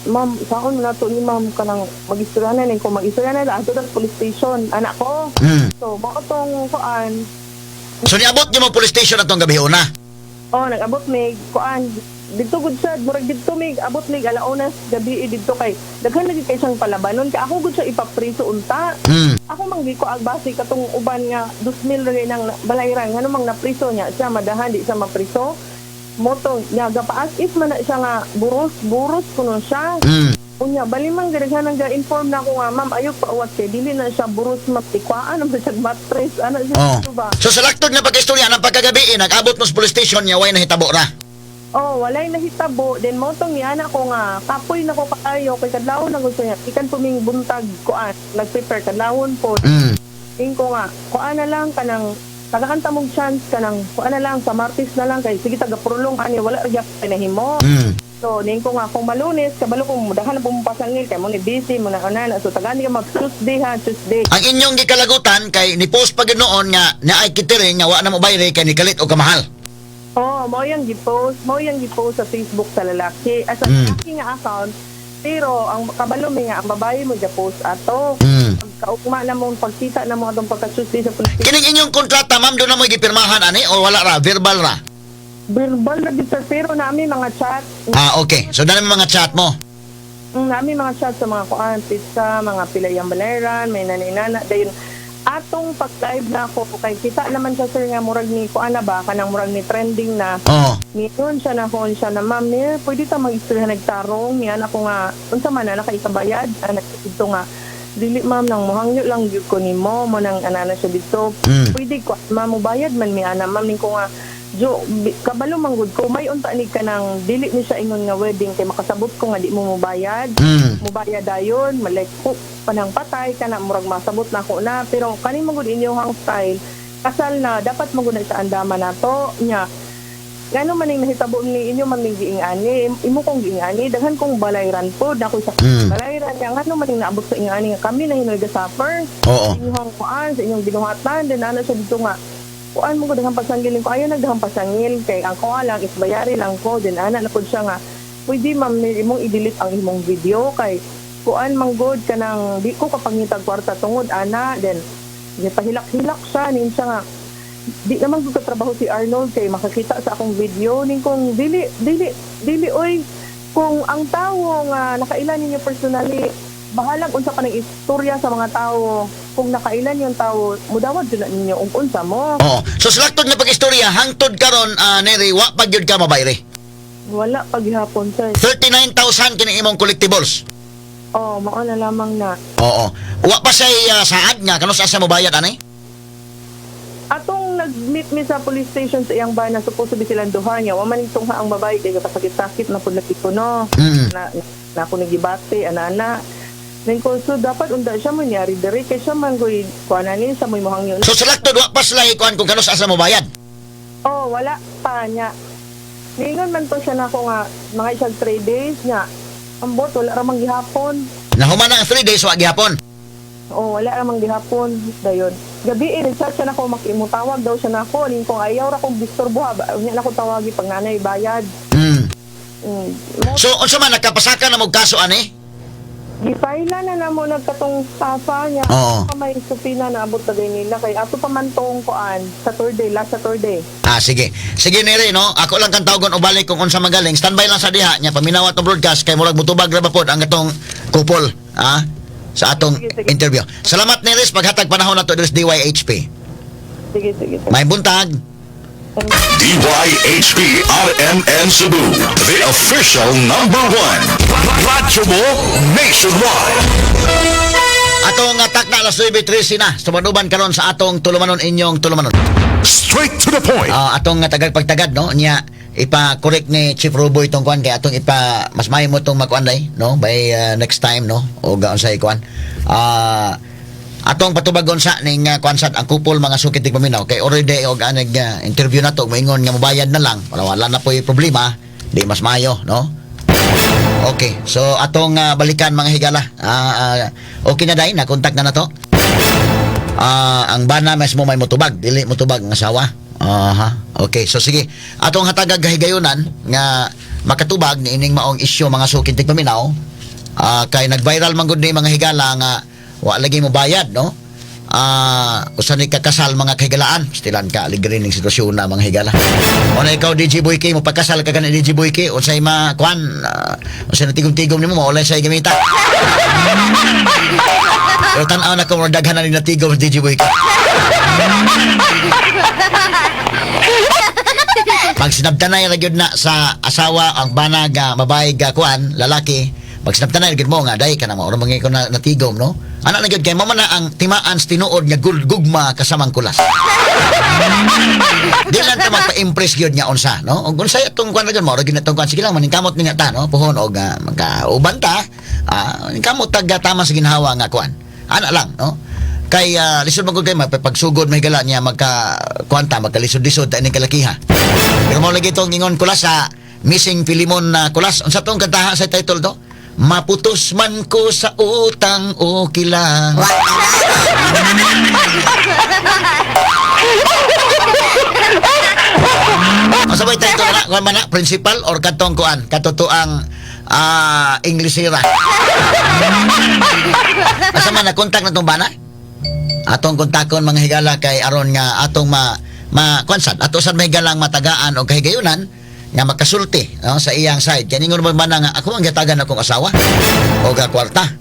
D: "Ma'am, saon na to ni ma'am kanang mag-istorya na ning kung mag-istorya na ato sa police station," anak ko. So, mao tong kuan.
C: So niabot niyo mo police station atong gabi una.
D: Oh, nag-abot mig kuan didto gud siya, murag didto mig abot mig alaonas gabi eh, didto kay daghan lagi kay siyang palabanon kay ako gud siya ipapriso unta. Ako mang gi ko agbasi katong uban nga 2,000 ra nang balayran, ngano mang napriso niya siya madahan di siya mapriso moto niya gapaas if man na siya nga buros buros kuno siya. Unya bali man gani nang ga-inform na ako nga, "Ma'am, ayaw pa uwat kay dili na siya buros, matikwaan naman siya mattress," ana siya dito ba.
C: So sa laktod nga pagkaistorya ng pagkagabi, eh, nag-abot mo sa police station niya, way nahitabo ra.
D: Oh, walay nahitabo. Then mo tong niana ko nga kapoy na ko kaayo kay kadlawon na gusto niya. Ikan puming buntag kuan, nag-prepare kadlawon po. Ing ko nga, kuan na lang kanang tagaan ta mong chance kanang kuan na lang sa Martes na lang kay sige taga prolong ani wala ra gyud nahimo. So ning ko nga kung Malunes kabalo kung daghan na pumupasangil kay mo ni busy mo na ana, so tagaan ka mag Tuesday ha, Tuesday.
C: Ang inyong gikalagutan kay ni post pa gyud noon nga naay catering nga wa na mo bayre kay nikalit og kamahal.
D: Oh, mo yang gipost sa Facebook sa lalaki. As sa lalaki nga account, pero ang kabalo mi nga ang babae mo post ato. Pagkaugma na mo, pagkita na mo atong pagka-Tuesday sa police.
C: Kining inyong kontrata, ma'am, doon na mo gipirmahan ani o wala ra, verbal ra?
D: Verbal na gid sir, pero nami mga chat.
C: Ah, okay. So dali mga chat mo.
D: Nami mga chat sa mga kuan, pizza, mga pilayang baleran, may nanay-nana. Dayon atong pag-live na ako kay kita naman siya sir nga murag ni kuan na ba kanang murag ni trending na. Ngayon siya na kon siya na, "Ma'am Mir, pwede ta mag-istorya nagtarong?" Niyan ako nga, "Unsa man na nakaikabayad?" Anak dito nga, "Dili ma'am, nang muhangyo lang gyud ko nimo mo nang anana siya dito." "Pwede ko ma'am, mobayad man mi ana ma'am." Ning ko nga, "Jo, kabalo man gud ko may unta ni kanang dili ni siya ingon nga wedding kay makasabot ko nga di mo mobayad." Mobayad dayon, malike ko panang patay kana murag masabot na ako na, pero kani man gud inyong style kasal na dapat man gud na sa andama nato nya ngano man ning nahitabo ni inyo man ning giing-ani imo kong giing-ani daghan kong balayran po dako sa balayran niya ngano man ning naabot sa ing-ani nga kami na hinoy ga-suffer inyong kuan sa inyong binuhatan. Din ana siya dito nga, "Kuan mo ko daghang pasangil." Ko ayaw nagdahang pasangil kay ang kuha lang is bayari lang ko. Din ana na pud siya nga, "Pwede ma'am imong i-delete ang imong video kay kuan man good kanang di ko kapangitag kwarta tungod ana." Then pahilak-hilak siya nin siya nga, "Di naman ko katrabaho si Arnold kay makakita sa akong video." Ning kung dili dili dili oy, kung ang tawo nga nakailan ninyo personally, bahalag unsa pa ng istorya sa mga tawo, kung nakailan yung tawo mudawat jud na ninyo ug unsa mo.
C: Oo. So sa laktod nga pag-istorya hangtod karon, Neri, wa pa gyud ka mabayre.
D: Wala paghapon sir.
C: 39,000 kini imong collectibles.
D: Oh, mao na lamang na.
C: Oo. Wa pa say saad nga kanus asa mo bayad ani?
D: Atong nag-meet mi sa police station sa iyang bana, supposed to be silang duha niya. Wa man tungha ang babae kay kapasakit-sakit na pud lagi ko no. Na ako nagibate ana-ana. Ning ko so dapat unda siya mo niyari diri kay siya man koy kuan ni sa moy mohangyo.
C: So sa laktod wa pa sila ikuan kung kanus asa mo bayad.
D: Oh, wala pa niya. Ningon man to siya na ako nga mga isang 3 days niya. Ambot wala ra man gihapon.
C: Nahuman na ang 3 days, wa gihapon.
D: Oh, wala ramang gihapon dayon. Gabi eh, nag-chat siya nako makimutawag daw siya nako. Ning kung ayaw ra kong disturbo ha, unya na ko tawagi pag nanay bayad. Mo
C: So unsa man nakapasaka na mo kaso ani?
D: gipaila na namo nagkatong safa niya.
C: Oo.
D: May supina na abot tagay nila kay ato pa man tong kuan Saturday, last Saturday.
C: Ah, sige. Sige Nere, no? Ako lang kang tawagon o balik kung unsa magaling. Standby lang sa diha nya paminaw atong broadcast kay murag mutubag ra ba pod ang atong kupol, ah, sa atong
D: Sige, sige.
C: interview. Salamat Neres paghatag panahon nato diri sa DYHP.
D: Sige, sige. Sir.
C: May buntag.
B: DYHP RMN Cebu, the official number one. Radyo mo nationwide.
C: Atong takna alas 9:13 na. Sumanuban karon sa atong tulumanon, inyong tulumanon.
B: Straight to the point.
C: Ah, atong nga tagal pagtagad, no, nya ipa-correct ni Chief Robo itong kuan kay atong ipa mas maayo mo tong makuan day, no, by next time, no, o gaon sa kuan. Atong patubagon sa ning kuan sad ang kupol, mga sukit tig paminaw, kay already og anag interview na to moingon nga mobayad na lang para wala na po'y problema, di mas maayo, no? Okay, so atong balikan, mga higala. Okay na dai na contact na nato. Ang bana mismo may motubag, dili motubag ang asawa. Aha. Okay, so sige. Atong hatagag kahigayunan nga makatubag ni ining maong isyu, mga sukid tig paminaw. Kay nag-viral man gud ni, mga higala, nga wa lagi mo bayad, no? Usa ni kakasal, mga kahigalaan. Stilan ka aligre ning sitwasyon na, mga higala. Ona ikaw, DJ Boy K, mo pagkasal ka gani, DJ Boy K, unsay ma kuan, unsay natigom-tigom nimo maulay sa gamita. Pero tan-aw na ko daghan na ni natigom si DJ Boy K. Pag sinabtanay ra gyud na sa asawa ang bana ga babae ga kuan lalaki, pag sinabtanay gyud mo nga day ka na mo oro mga ko na natigom, no, ana na gyud kay mo man na ang timaan sa tinuod nga gugma kasamang kulas. Di lang ta magpa-impress gyud nga unsa, no, og unsay atong kuan ra gyud mo oro gyud na atong kuan, sige lang maningkamot ni nga ta, no, puhon og magkauban ta, ningkamot tag tama sa ginhawa nga kuan, ana lang, no, kay lisod man gud kay mapagsugod mahigala niya magka kuanta magkalisod-lisod ta ining kalakiha. Pero mo lagi itong ingon kulas sa Missing Filimon na kulas. Unsa tong kantaha sa title to? Maputos man ko sa utang, okay lang. Unsa ba title na? Kuan man na principal or katong kuan katotoang Inglesera. Asa man na contact na tong bana? Atong kontakon, mga higala, kay aron nga atong ma ma kuan sad ato sad mahigalang matagaan og kahigayunan nga makasulti, no, sa iyang side. Kay ningon man nga ako ang gatagan akong asawa og kwarta.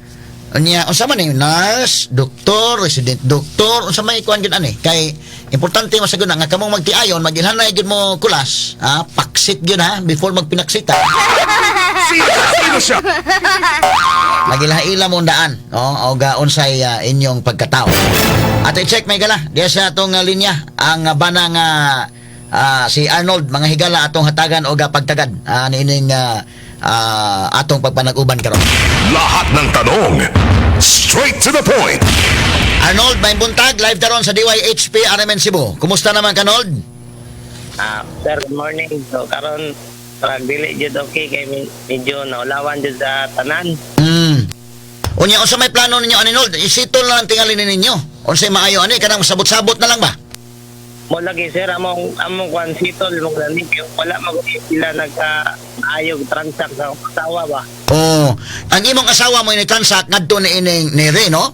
C: Unya unsa man ni nurse, doktor, resident doktor, unsa may kuan gyud ani? Kay importante man sa gud nga kamong magtiayon, magilhanay gyud mo kulas, ha, paksit gyud ha before magpinaksita.
B: Sino siya?
C: Magilaila mo daan, no, og unsay inyong pagkatao. Ato i-check may gala diya sa atong linya ang bana nga si Arnold, mga higala, atong hatagan og pagtagad niining atong pagpanag-uban karon.
B: Lahat ng tanong, straight to the point.
C: Arnold, may buntag, live karon sa DYHP RMN Cebu. Kumusta naman ka, Arnold?
E: Sir, good morning. So karon parang dili jud okay kay medyo naulawan jud sa tanan.
C: Unya unsa may plano ninyo ani, Arnold? Isitol na lang tingali ni ninyo. Unsay maayo ani, kanang sabot-sabot na lang ba?
E: Mo lagi sir, among among kwan sitol mo gani kay wala mag sila nagka maayog transact sa akong asawa ba.
C: Oh, ang imong asawa mo ini transact ngadto ni ining ni Re, no?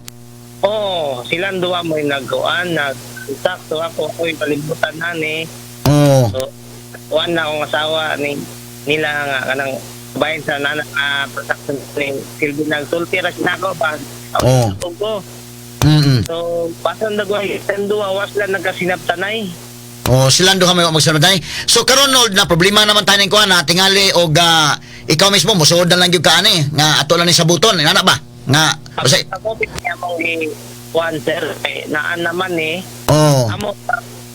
E: Oh, silang duwa mo yung nagkuan nag-transact, so ako ako'y palibutan na ni.
C: Oh.
E: So kuan na akong asawa ni nila nga kanang bahin sa nana transaction ni silbi nagsulti ra siya nako ba.
C: Oh.
E: Ko. So, basan nagwa duwa was lang nagkasinabtanay.
C: Oh, silang duha may magsunod. So karon, Nold, na problema naman tayo ning kuan na tingali og ikaw mismo mosuod na lang gyud ka ani nga ato lang ni sabuton inana ba? Nga basta
E: Ako niya mong i kuan sir kay naan naman eh. Amo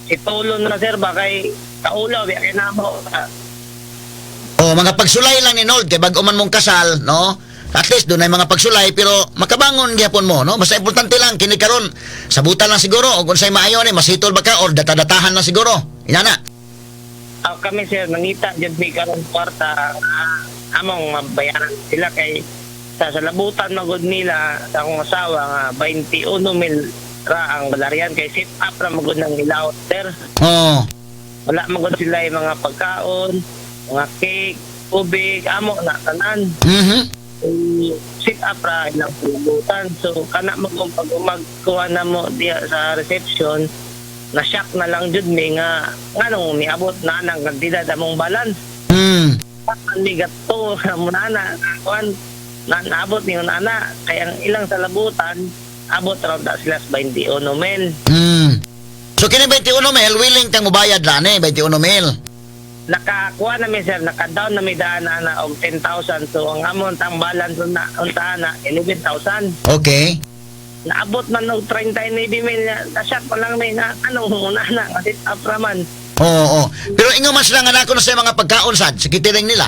E: si tulon na sir ba kay kaulaw biya kay namo.
C: Oh, mga pagsulay lang ni Nold kay bag-o man mong kasal, no? At least doon ay mga pagsulay pero makabangon gyapon mo, no? Basta importante lang kini karon sabutan lang siguro og unsay maayo ni masitol ba ka or data-datahan lang siguro. Inana.
E: Kami sir nangita jud mi karon kwarta among mabayaran sila kay Sa labutan magod nila sa akong asawa nga 21 mil ra ang balarian kay sit up ra magod ng ilaw, sir.
C: Oo.
E: Wala magod sila yung mga pagkaon, mga cake, tubig, amo na tanan. Eh, sit up ra ilang pulutan. So kana magong pag umagkuha na mo diya sa reception, na shock na lang jud mi nga nganong niabot na nang kantidad among balance. Ni gato mo na na kuan na naabot ni nana kay ang ilang sa labutan abot raw ta sila sa 21 mil.
C: So kini 21 mil, willing kang mubayad ra ni 21 mil?
E: Nakakuha na mi, sir, naka-down na mi daan na og 10,000, so ang amon tang balance na unta na 11,000. Naabot man og 39 mil na, na-shock pa lang mi na anong una na kasi up ra man.
C: Oo, oo. Pero ingon man sila nga nako na sa mga pagkaon sad sa catering nila.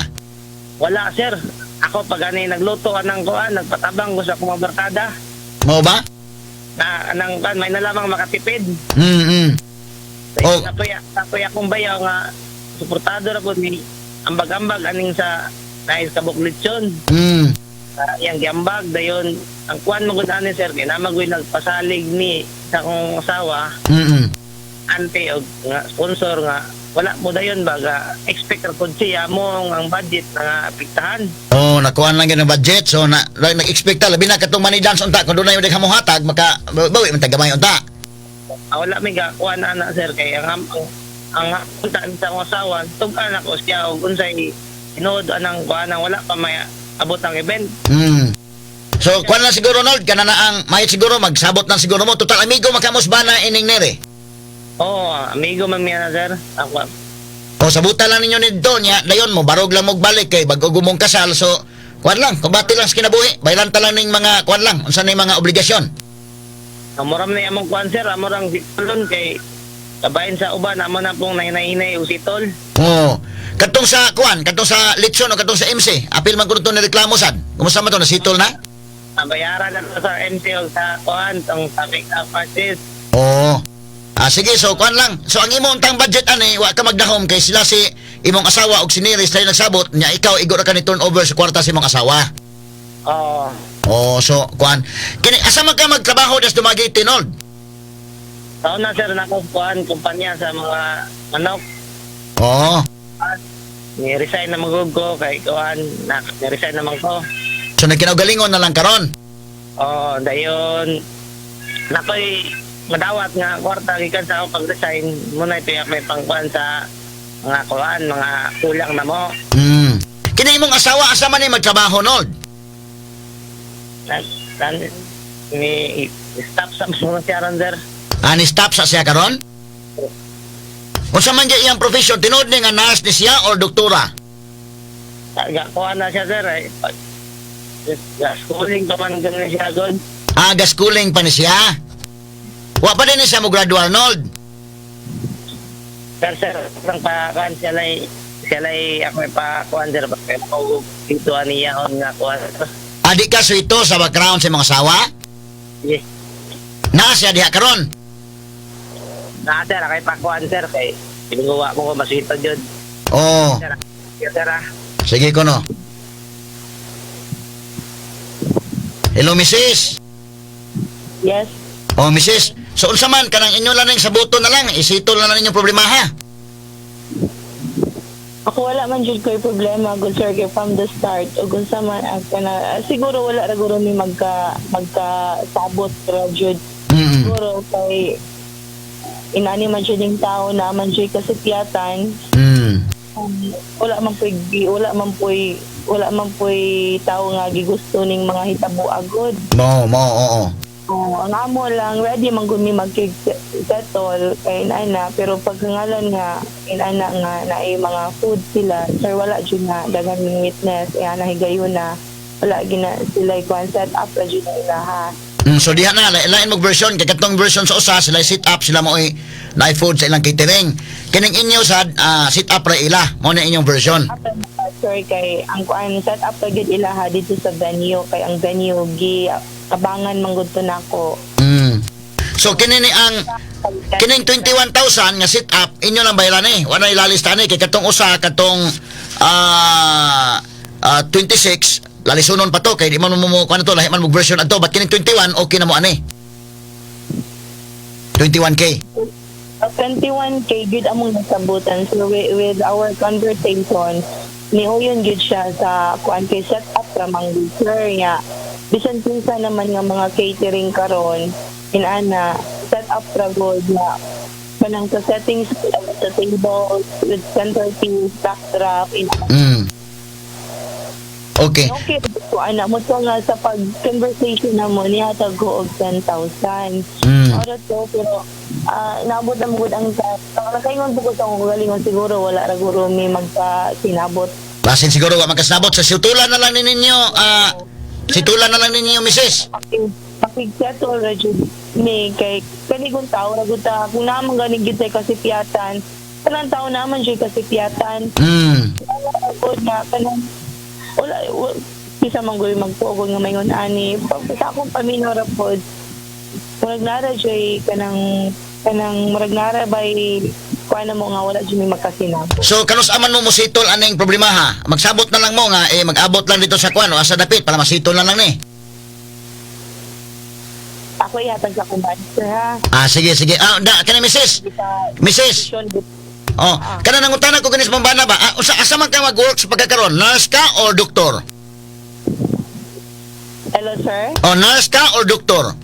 E: Wala, sir. Ako pag ani nagluto anang kuan, nagpatabang ko sa akong mga barkada.
C: Mao ba?
E: Na anang kuan may nalamang makatipid. So,
C: Oh.
E: Kapoy akong bayaw nga suportado ra po ni ambag-ambag aning sa nais kabuk lechon. Iyang giambag dayon ang kuan mo gud ani, sir, kay namagoy nagpasalig ni sa akong asawa ante og nga sponsor nga wala mo dayon ba ga expect ra pud siya mo ang budget na nga apektahan.
C: Oh, nakuha lang yun ang budget. So, nag-expect ta. Labi na katong money dance unta. Kung doon na yung hamuhatag, maka, bawi, man tagamay unta.
E: Ah, wala may gakuan na na, sir, kay ang unta sa akong asawa tug-an ako siya og unsay tinuod anang kuan ang wala pa may abot ang event.
C: So, kuan lang siguro, Ronald, kana na ang, mahit siguro, magsabot lang siguro mo. Total, amigo, makamos ba na ining nere?
E: Oo, amigo man miya na, sir. Ako.
C: O, sabutan lang ninyo nito niya, dayon mo, barog lang mo balik kay bago gumong kasal. So, kuan lang, kumbati lang sa kinabuhi. Baylan ta lang ning mga, kuan lang, unsa ning mga obligasyon.
E: Amoram na among kuan, sir, amorang sitolon kay kabahin sa uban amo na pong nahinay-hinay og sitol.
C: Oo. Katong sa kuan, katong sa litson o katong sa MC, apil man kuno to ni reklamo sad. Kumusta man to, nasitol na?
E: Ang bayaran na to sa MC og sa kuan tong sa make-up artist.
C: Oo. Ah, sige, so kuan lang. So ang imong tang budget ani, wa ka magdahom kay sila si imong asawa og si Neris tayo nagsabot nya, ikaw igo ra ka ni turnover sa kwarta sa imong asawa.
E: Oo.
C: Oh, so kuan. Kini asa man ka magtrabaho das Dumaguete, Nold?
E: Taon na, sir, nako kuan kumpanya sa mga manok.
C: Oo.
E: Ni-resign na magug ko kay kuan na ni-resign naman ko.
C: So nagkinaugalingon na lang karon.
E: Oo, dayon nakoy madawat nga kwarta gikan sa akong pag-resign muna ito yung may pangkuan sa mga kuan mga kulang na mo.
C: Kini imong asawa asa man ni magtrabaho, Nold?
E: Na, na, ni stop sa mga siya ron, sir.
C: Ani stop sa siya karon? Unsa man gyud iyang profession, tinuod ni nga nurse ni siya or doktora?
E: Ga kuan na siya, sir, ay pag ga schooling pa man ganun siya god.
C: Ah, schooling pa ni siya. Wa pa din ni siya mo graduate, Arnold.
E: Sir, sir, nang pa kuan siya lay ako pa kuan, sir, kaya ako dito aniya on nga kuan, sir.
C: Adi ka ito sa background sa mga asawa?
E: Yes.
C: Naa siya diha karon.
E: Na, sir, akay pa kuan, sir, kay tinuwa mo ko maswito jud.
C: Oo.
E: Sir, yes, sir, ah.
C: Sige ko no. Hello, Mrs.
D: Yes.
C: Oh, Mrs. So unsa man kanang inyo lang ning sabuto na lang, isitol na lang ninyong problema ha.
D: Ako wala man jud ko'y problema good sir kay from the start ug unsa man ang kana siguro wala ra guro mi magka magka sabot ra jud. Siguro kay inani man jud ning tao na man jud kasipyatan. Wala man puy tao nga gigusto ning mga hitabo agod.
C: Mo mo oo.
D: Oh, ang amo lang ready man gud mi magkig-settle kay inana, pero pag ngalan nga inana nga naay mga food sila, sir, wala jud na daghan ming witness eh ana higayon na wala gina sila kuan set up ra jud na ilaha.
C: So diha na lain mog version kay katong version sa usa sila sit up sila mo naay food sa ilang catering. Kining inyo sad sit up ra ila mo na inyong version.
D: Up ra na, sir, kay ang kuan set up ra gyud ilaha dito sa venue kay ang venue gi abangan man gud to nako.
C: So kini ni ang kining 21,000 nga sit up inyo lang bayaran eh. Wala ilalista ni kay katong usa katong 26 Lalisunon pa to kay di man mo mo kuan to, lahi man mo version adto, but kining 21 okay na mo ani. 21K.
D: 21K gud among nasabutan. So with our conversation, nihuyon gud siya sa kuan kay set up ra man gud, sir, nga bisan kinsa naman nga mga catering karon inana set up ra gud nga kanang sa settings sa table with centerpiece, backdrop in. Okay ko ana mo to nga sa pag conversation na mo nihatag ko og 10,000. Ora to, pero naabot na mo gud ang time. Ang nakaingon po ko sa akong galingon, siguro wala ra guro mi magka sinabot.
C: Basin siguro wa magkasabot sa situlan na lang ni ninyo, situlan na lang ninyo, misis.
D: Pakig-settle ra jud mi kay kanigon tao ra gud ta kung naman gani gid tay kasipyatan. Kanang tao naman jud kasipyatan. Wala ra gud nga kanang wala bisa man gud magpuog nga maingon ani. Pag sa akong paminaw ra pod, murag nara jud kanang kanang murag nara bay kuan na mo nga wala jud mi magkasinabot.
C: So kanus aman mo mositol aning problema ha? Magsabot na lang mo nga eh mag-abot lang dito sa kuan o asa dapit para masitol na lang ni.
D: Ako ihatag sa akong manager ha.
C: Ah, sige sige. Ah, da kani misis.
D: Kita
C: Misis. Oh, kana nangutana ko kanis pambana ba? Ah, usa asa man ka mag-work sa pagkakaron? Nurse ka or doktor?
D: Hello, sir.
C: Oh, nurse ka or doktor?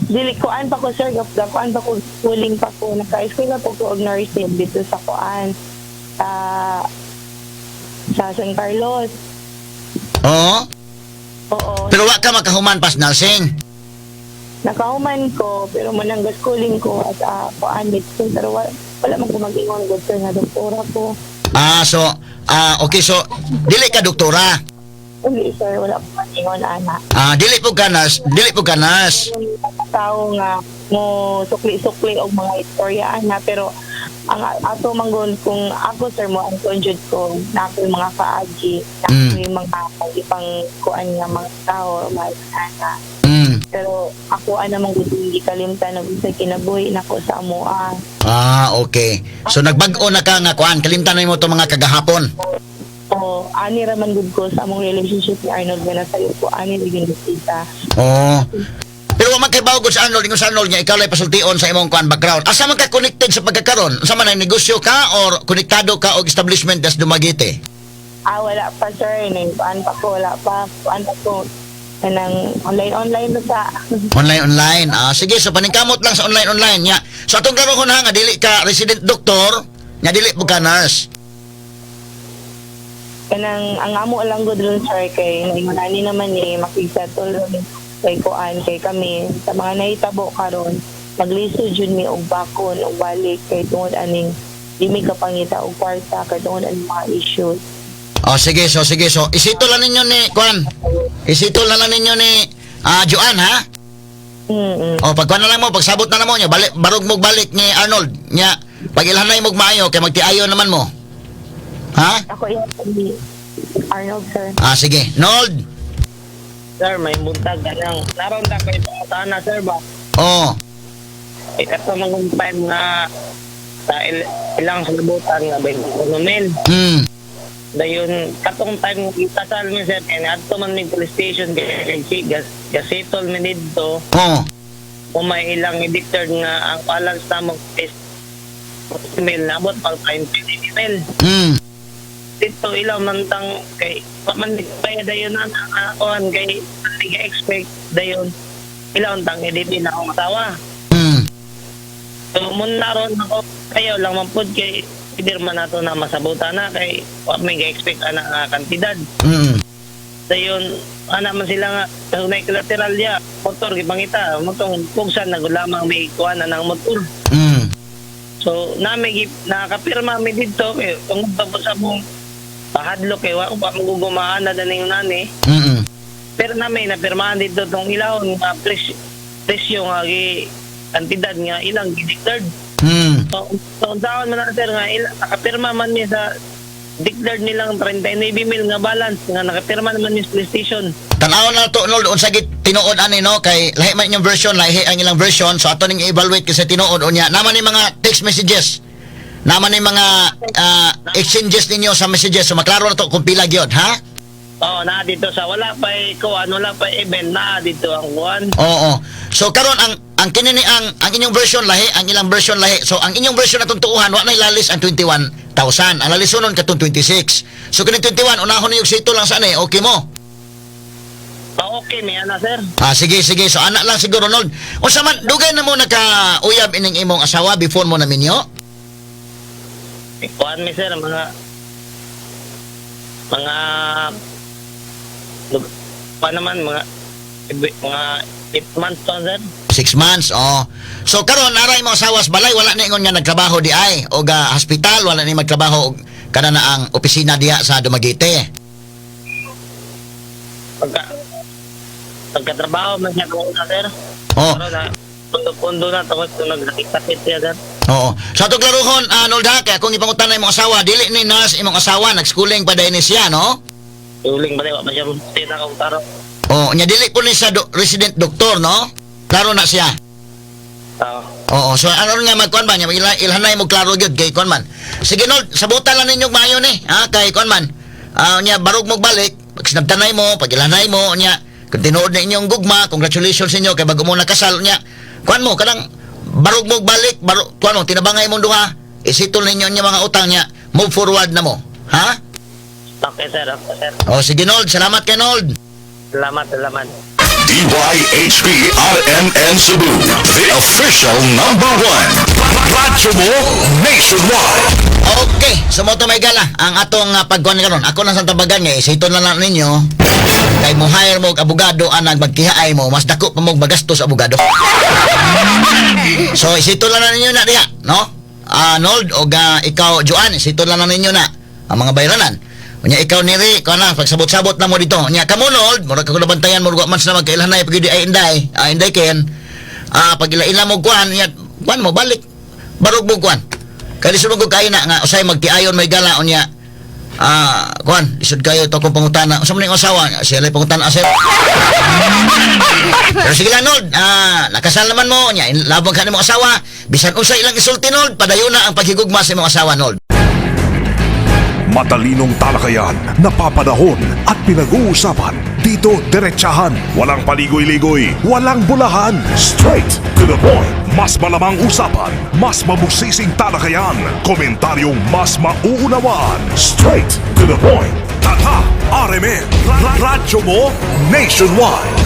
D: Dili, kuan pa ko, sir, kuan pa ko, schooling pa ko, naka-eskwela po ko og nursing dito sa kuan sa San Carlos.
C: Oo.
D: Oo.
C: Pero wa ka makahuman pas nursing.
D: Nakahuman ko pero manang schooling ko at kuan medicine, pero wala man ko mag-ingon gud, sir, nga doktora ko.
C: Ah, so okay, so dili ka doktora.
D: Uli, sir, wala ko mag-ingon ana.
C: Ah, dili po ka nurse, dili po ka nurse.
D: Yung tao nga mo sukli-sukli og mga istorya ana, pero ang ato manggol kung ako, sir, mo ang jud ko na ako yung mga kaagi na ako yung mga ipang kuan nga mga tao mga ana, pero ako ana man gud hindi kalimtan og sa kinabuhi nako sa amoa.
C: Ah, okay. So nagbag-o na ka nga kuan, kalimtan na mo to mga kagahapon.
D: O ani ra man gud ko sa among relationship ni Arnold nga nasayo ko ani ra gyud kita.
C: Oo. Pero wa man kay bawog sa Arnold, ingon sa Arnold nga ikaw lay pasultion sa imong kuan background. Asa man ka connected sa pagkakaron? Unsa man ang negosyo ka or konektado ka og establishment das Dumaguete?
D: Ah, wala pa, sir, nang kuan pa ko, wala pa, kuan pa ko kanang online online na sa.
C: Online online. Ah, sige, so paningkamot lang sa online online nya. So atong klarohon ha nga dili ka resident doctor, nga dili po ka nurse.
D: Kanang ang amo lang gud ron, sir, kay naingon naman ni makigsettle ron kay kuan kay kami sa mga nahitabo karon maglisod jud mi og bakon og balik kay tungod aning di mi kapangita og kwarta kay tungod aning mga issues.
C: Oh, sige, so sige, so isito lang ninyo ni kuan. Isito na lang ninyo ni Joanne ha. O pagkuan na lang mo, pagsabot na lang mo niya, balik barog mo balik ni Arnold nya. Pag ilhanay mo maayo kay magtiayo naman mo. Ha?
D: Ako ihatag ni Arnold, sir.
C: Ah, sige. Nold.
E: Sir, may buntag ganang. Naroon ta kay pangutana, sir ba?
C: Oh.
E: Eh, kato mga time nga sa ilang salibutan nga 21 mil. Dayon katong time nga gitasal mi, sir, kay adto man mig police station kay kay gas gasettle mi didto kung may ilang i-declared nga ang balance namo is mil, nabot pag 20 mil. Dito ilaw man tang kay wa man kaya dayon na ang kay expect dayon ilaw tang edit na akong asawa. So mun naron ako kayo lang man pud kay pirma nato na masabutan na kay wa may ga-expect ana nga kantidad. Dayon ana man sila nga may collateral ya motor gipangita motong pugsan na gud lamang may kuan na ng motor. So nami nakapirma mi didto kay tungod pa po sa mong pahadlok kay wa ko pa magugumaan na daning nani. Pero nami napirmahan didto tong ilahon nga presyo nga gi kantidad nga ilang gi-declared. So unsaon man na, sir, nga nakapirma man mi sa declared nilang 39 mil nga balance nga nakapirma naman mi sa police station.
C: Tan-aw na to, Nold, unsa gid tinuod ani no, kay lahi man inyong version, lahi ang ilang version, so ato ning i-evaluate kasi tinuod unya. Naman ni mga text messages. Naman ni mga exchanges ninyo sa messages, so maklaro na to kung pila gyud, ha?
E: Oh, naa dito sa wala pa kuan, wala pa event, naa dito ang kuan.
C: Oo. So karon ang kini ni ang inyong version lahi, ang ilang version lahi. So ang inyong version atong tuuhan wa na ilalis ang 21,000. Ang lalisunon katong 26. So kini 21 unahon niyo sito lang sa ani, okay mo?
E: Ah, okay ni ana, sir.
C: Ah, sige, sige. So anak lang siguro, Nold. Unsa man dugay na mo nakauyab ining imong asawa before mo na minyo?
E: Kuan mi, sir, mga pa naman mga 8 months pa, sir.
C: 6 months, oh. So karon naray mo asawa sa balay, wala na ingon nga nagtrabaho di ay o ga hospital, wala ni magtrabaho og kana na ang opisina diha sa Dumaguete.
E: Pagkatrabaho man siya kung una, sir.
C: Oh.
E: Pero na pundo-pundo na tungod kung nagsakit siya, sir.
C: Oo. Sa atong klaruhon, Arnold ha, kaya kung ipangutan na imong asawa, dili ni nurse imong asawa, nag-schooling pa dahil ni siya, no?
E: Uling ba wa pa siya tita kong taro.
C: Oo, nya dili po ni siya resident doktor, no? Klaro na siya.
E: Oo.
C: Oo, so ano nga magkuan ba niya, ilhanay mo klaro gyud kay kuan man. Sige Nold, sabutan lang ninyo maayo ni, ha, kay kuan man. Ah, nya barog mo balik, pag sinabtanay mo, pag ilhanay mo, nya kung tinuod na inyong gugma, congratulations inyo kay bago mo nakasal nya. Kuan mo kanang barog mo balik, barog kuan mo tinabangay mong duha, isitol ninyo inyong mga utang nya, move forward na mo. Ha?
E: Okay, sir. Okay, sir.
C: O sige Nold, salamat kay Nold.
E: Salamat, salamat.
B: DYHP RMN Cebu, the official number one. Radyo mo nationwide.
C: Okay, so mo to may gala ang atong pagkuan karon. Ako lang sa tabagan nga isito na lang ninyo. Kay mo hire mo og abogado anang magkihaay mo, mas dako pa mo magastos sa abogado. So isito lang na ninyo na diha, no? Nold og ikaw Joan, isito lang na ninyo na ang mga bayranan. Unya ikaw niri, kuan na pagsabot-sabot na mo dito. Unya kamo Nold, murag ka nabantayan mo man sa magkailhanay pag ay inday, inday ken. Pag ila-ila mo kuan, unya kuan mo balik barog mo kuan. Kay lisod ko kayo na nga usay magtiayon may gala unya. Kuan, lisod kayo to akong pangutana. Unsa man ning asawa? Siya lay pangutana sir. Pero sige lang Nold, nakasal naman mo unya, labang ka nimo asawa, bisan unsa ilang isulti Nold, padayon na ang paghigugma sa imong asawa Nold.
B: Matalinong talakayan, napapanahon at pinag-uusapan. Dito diretsahan, walang paligoy-ligoy, walang bulahan. Straight to the point. Mas malamang usapan, mas mabusising talakayan, komentaryong mas mauunawaan. Straight to the point. Tatak RMN, Radyo mo nationwide.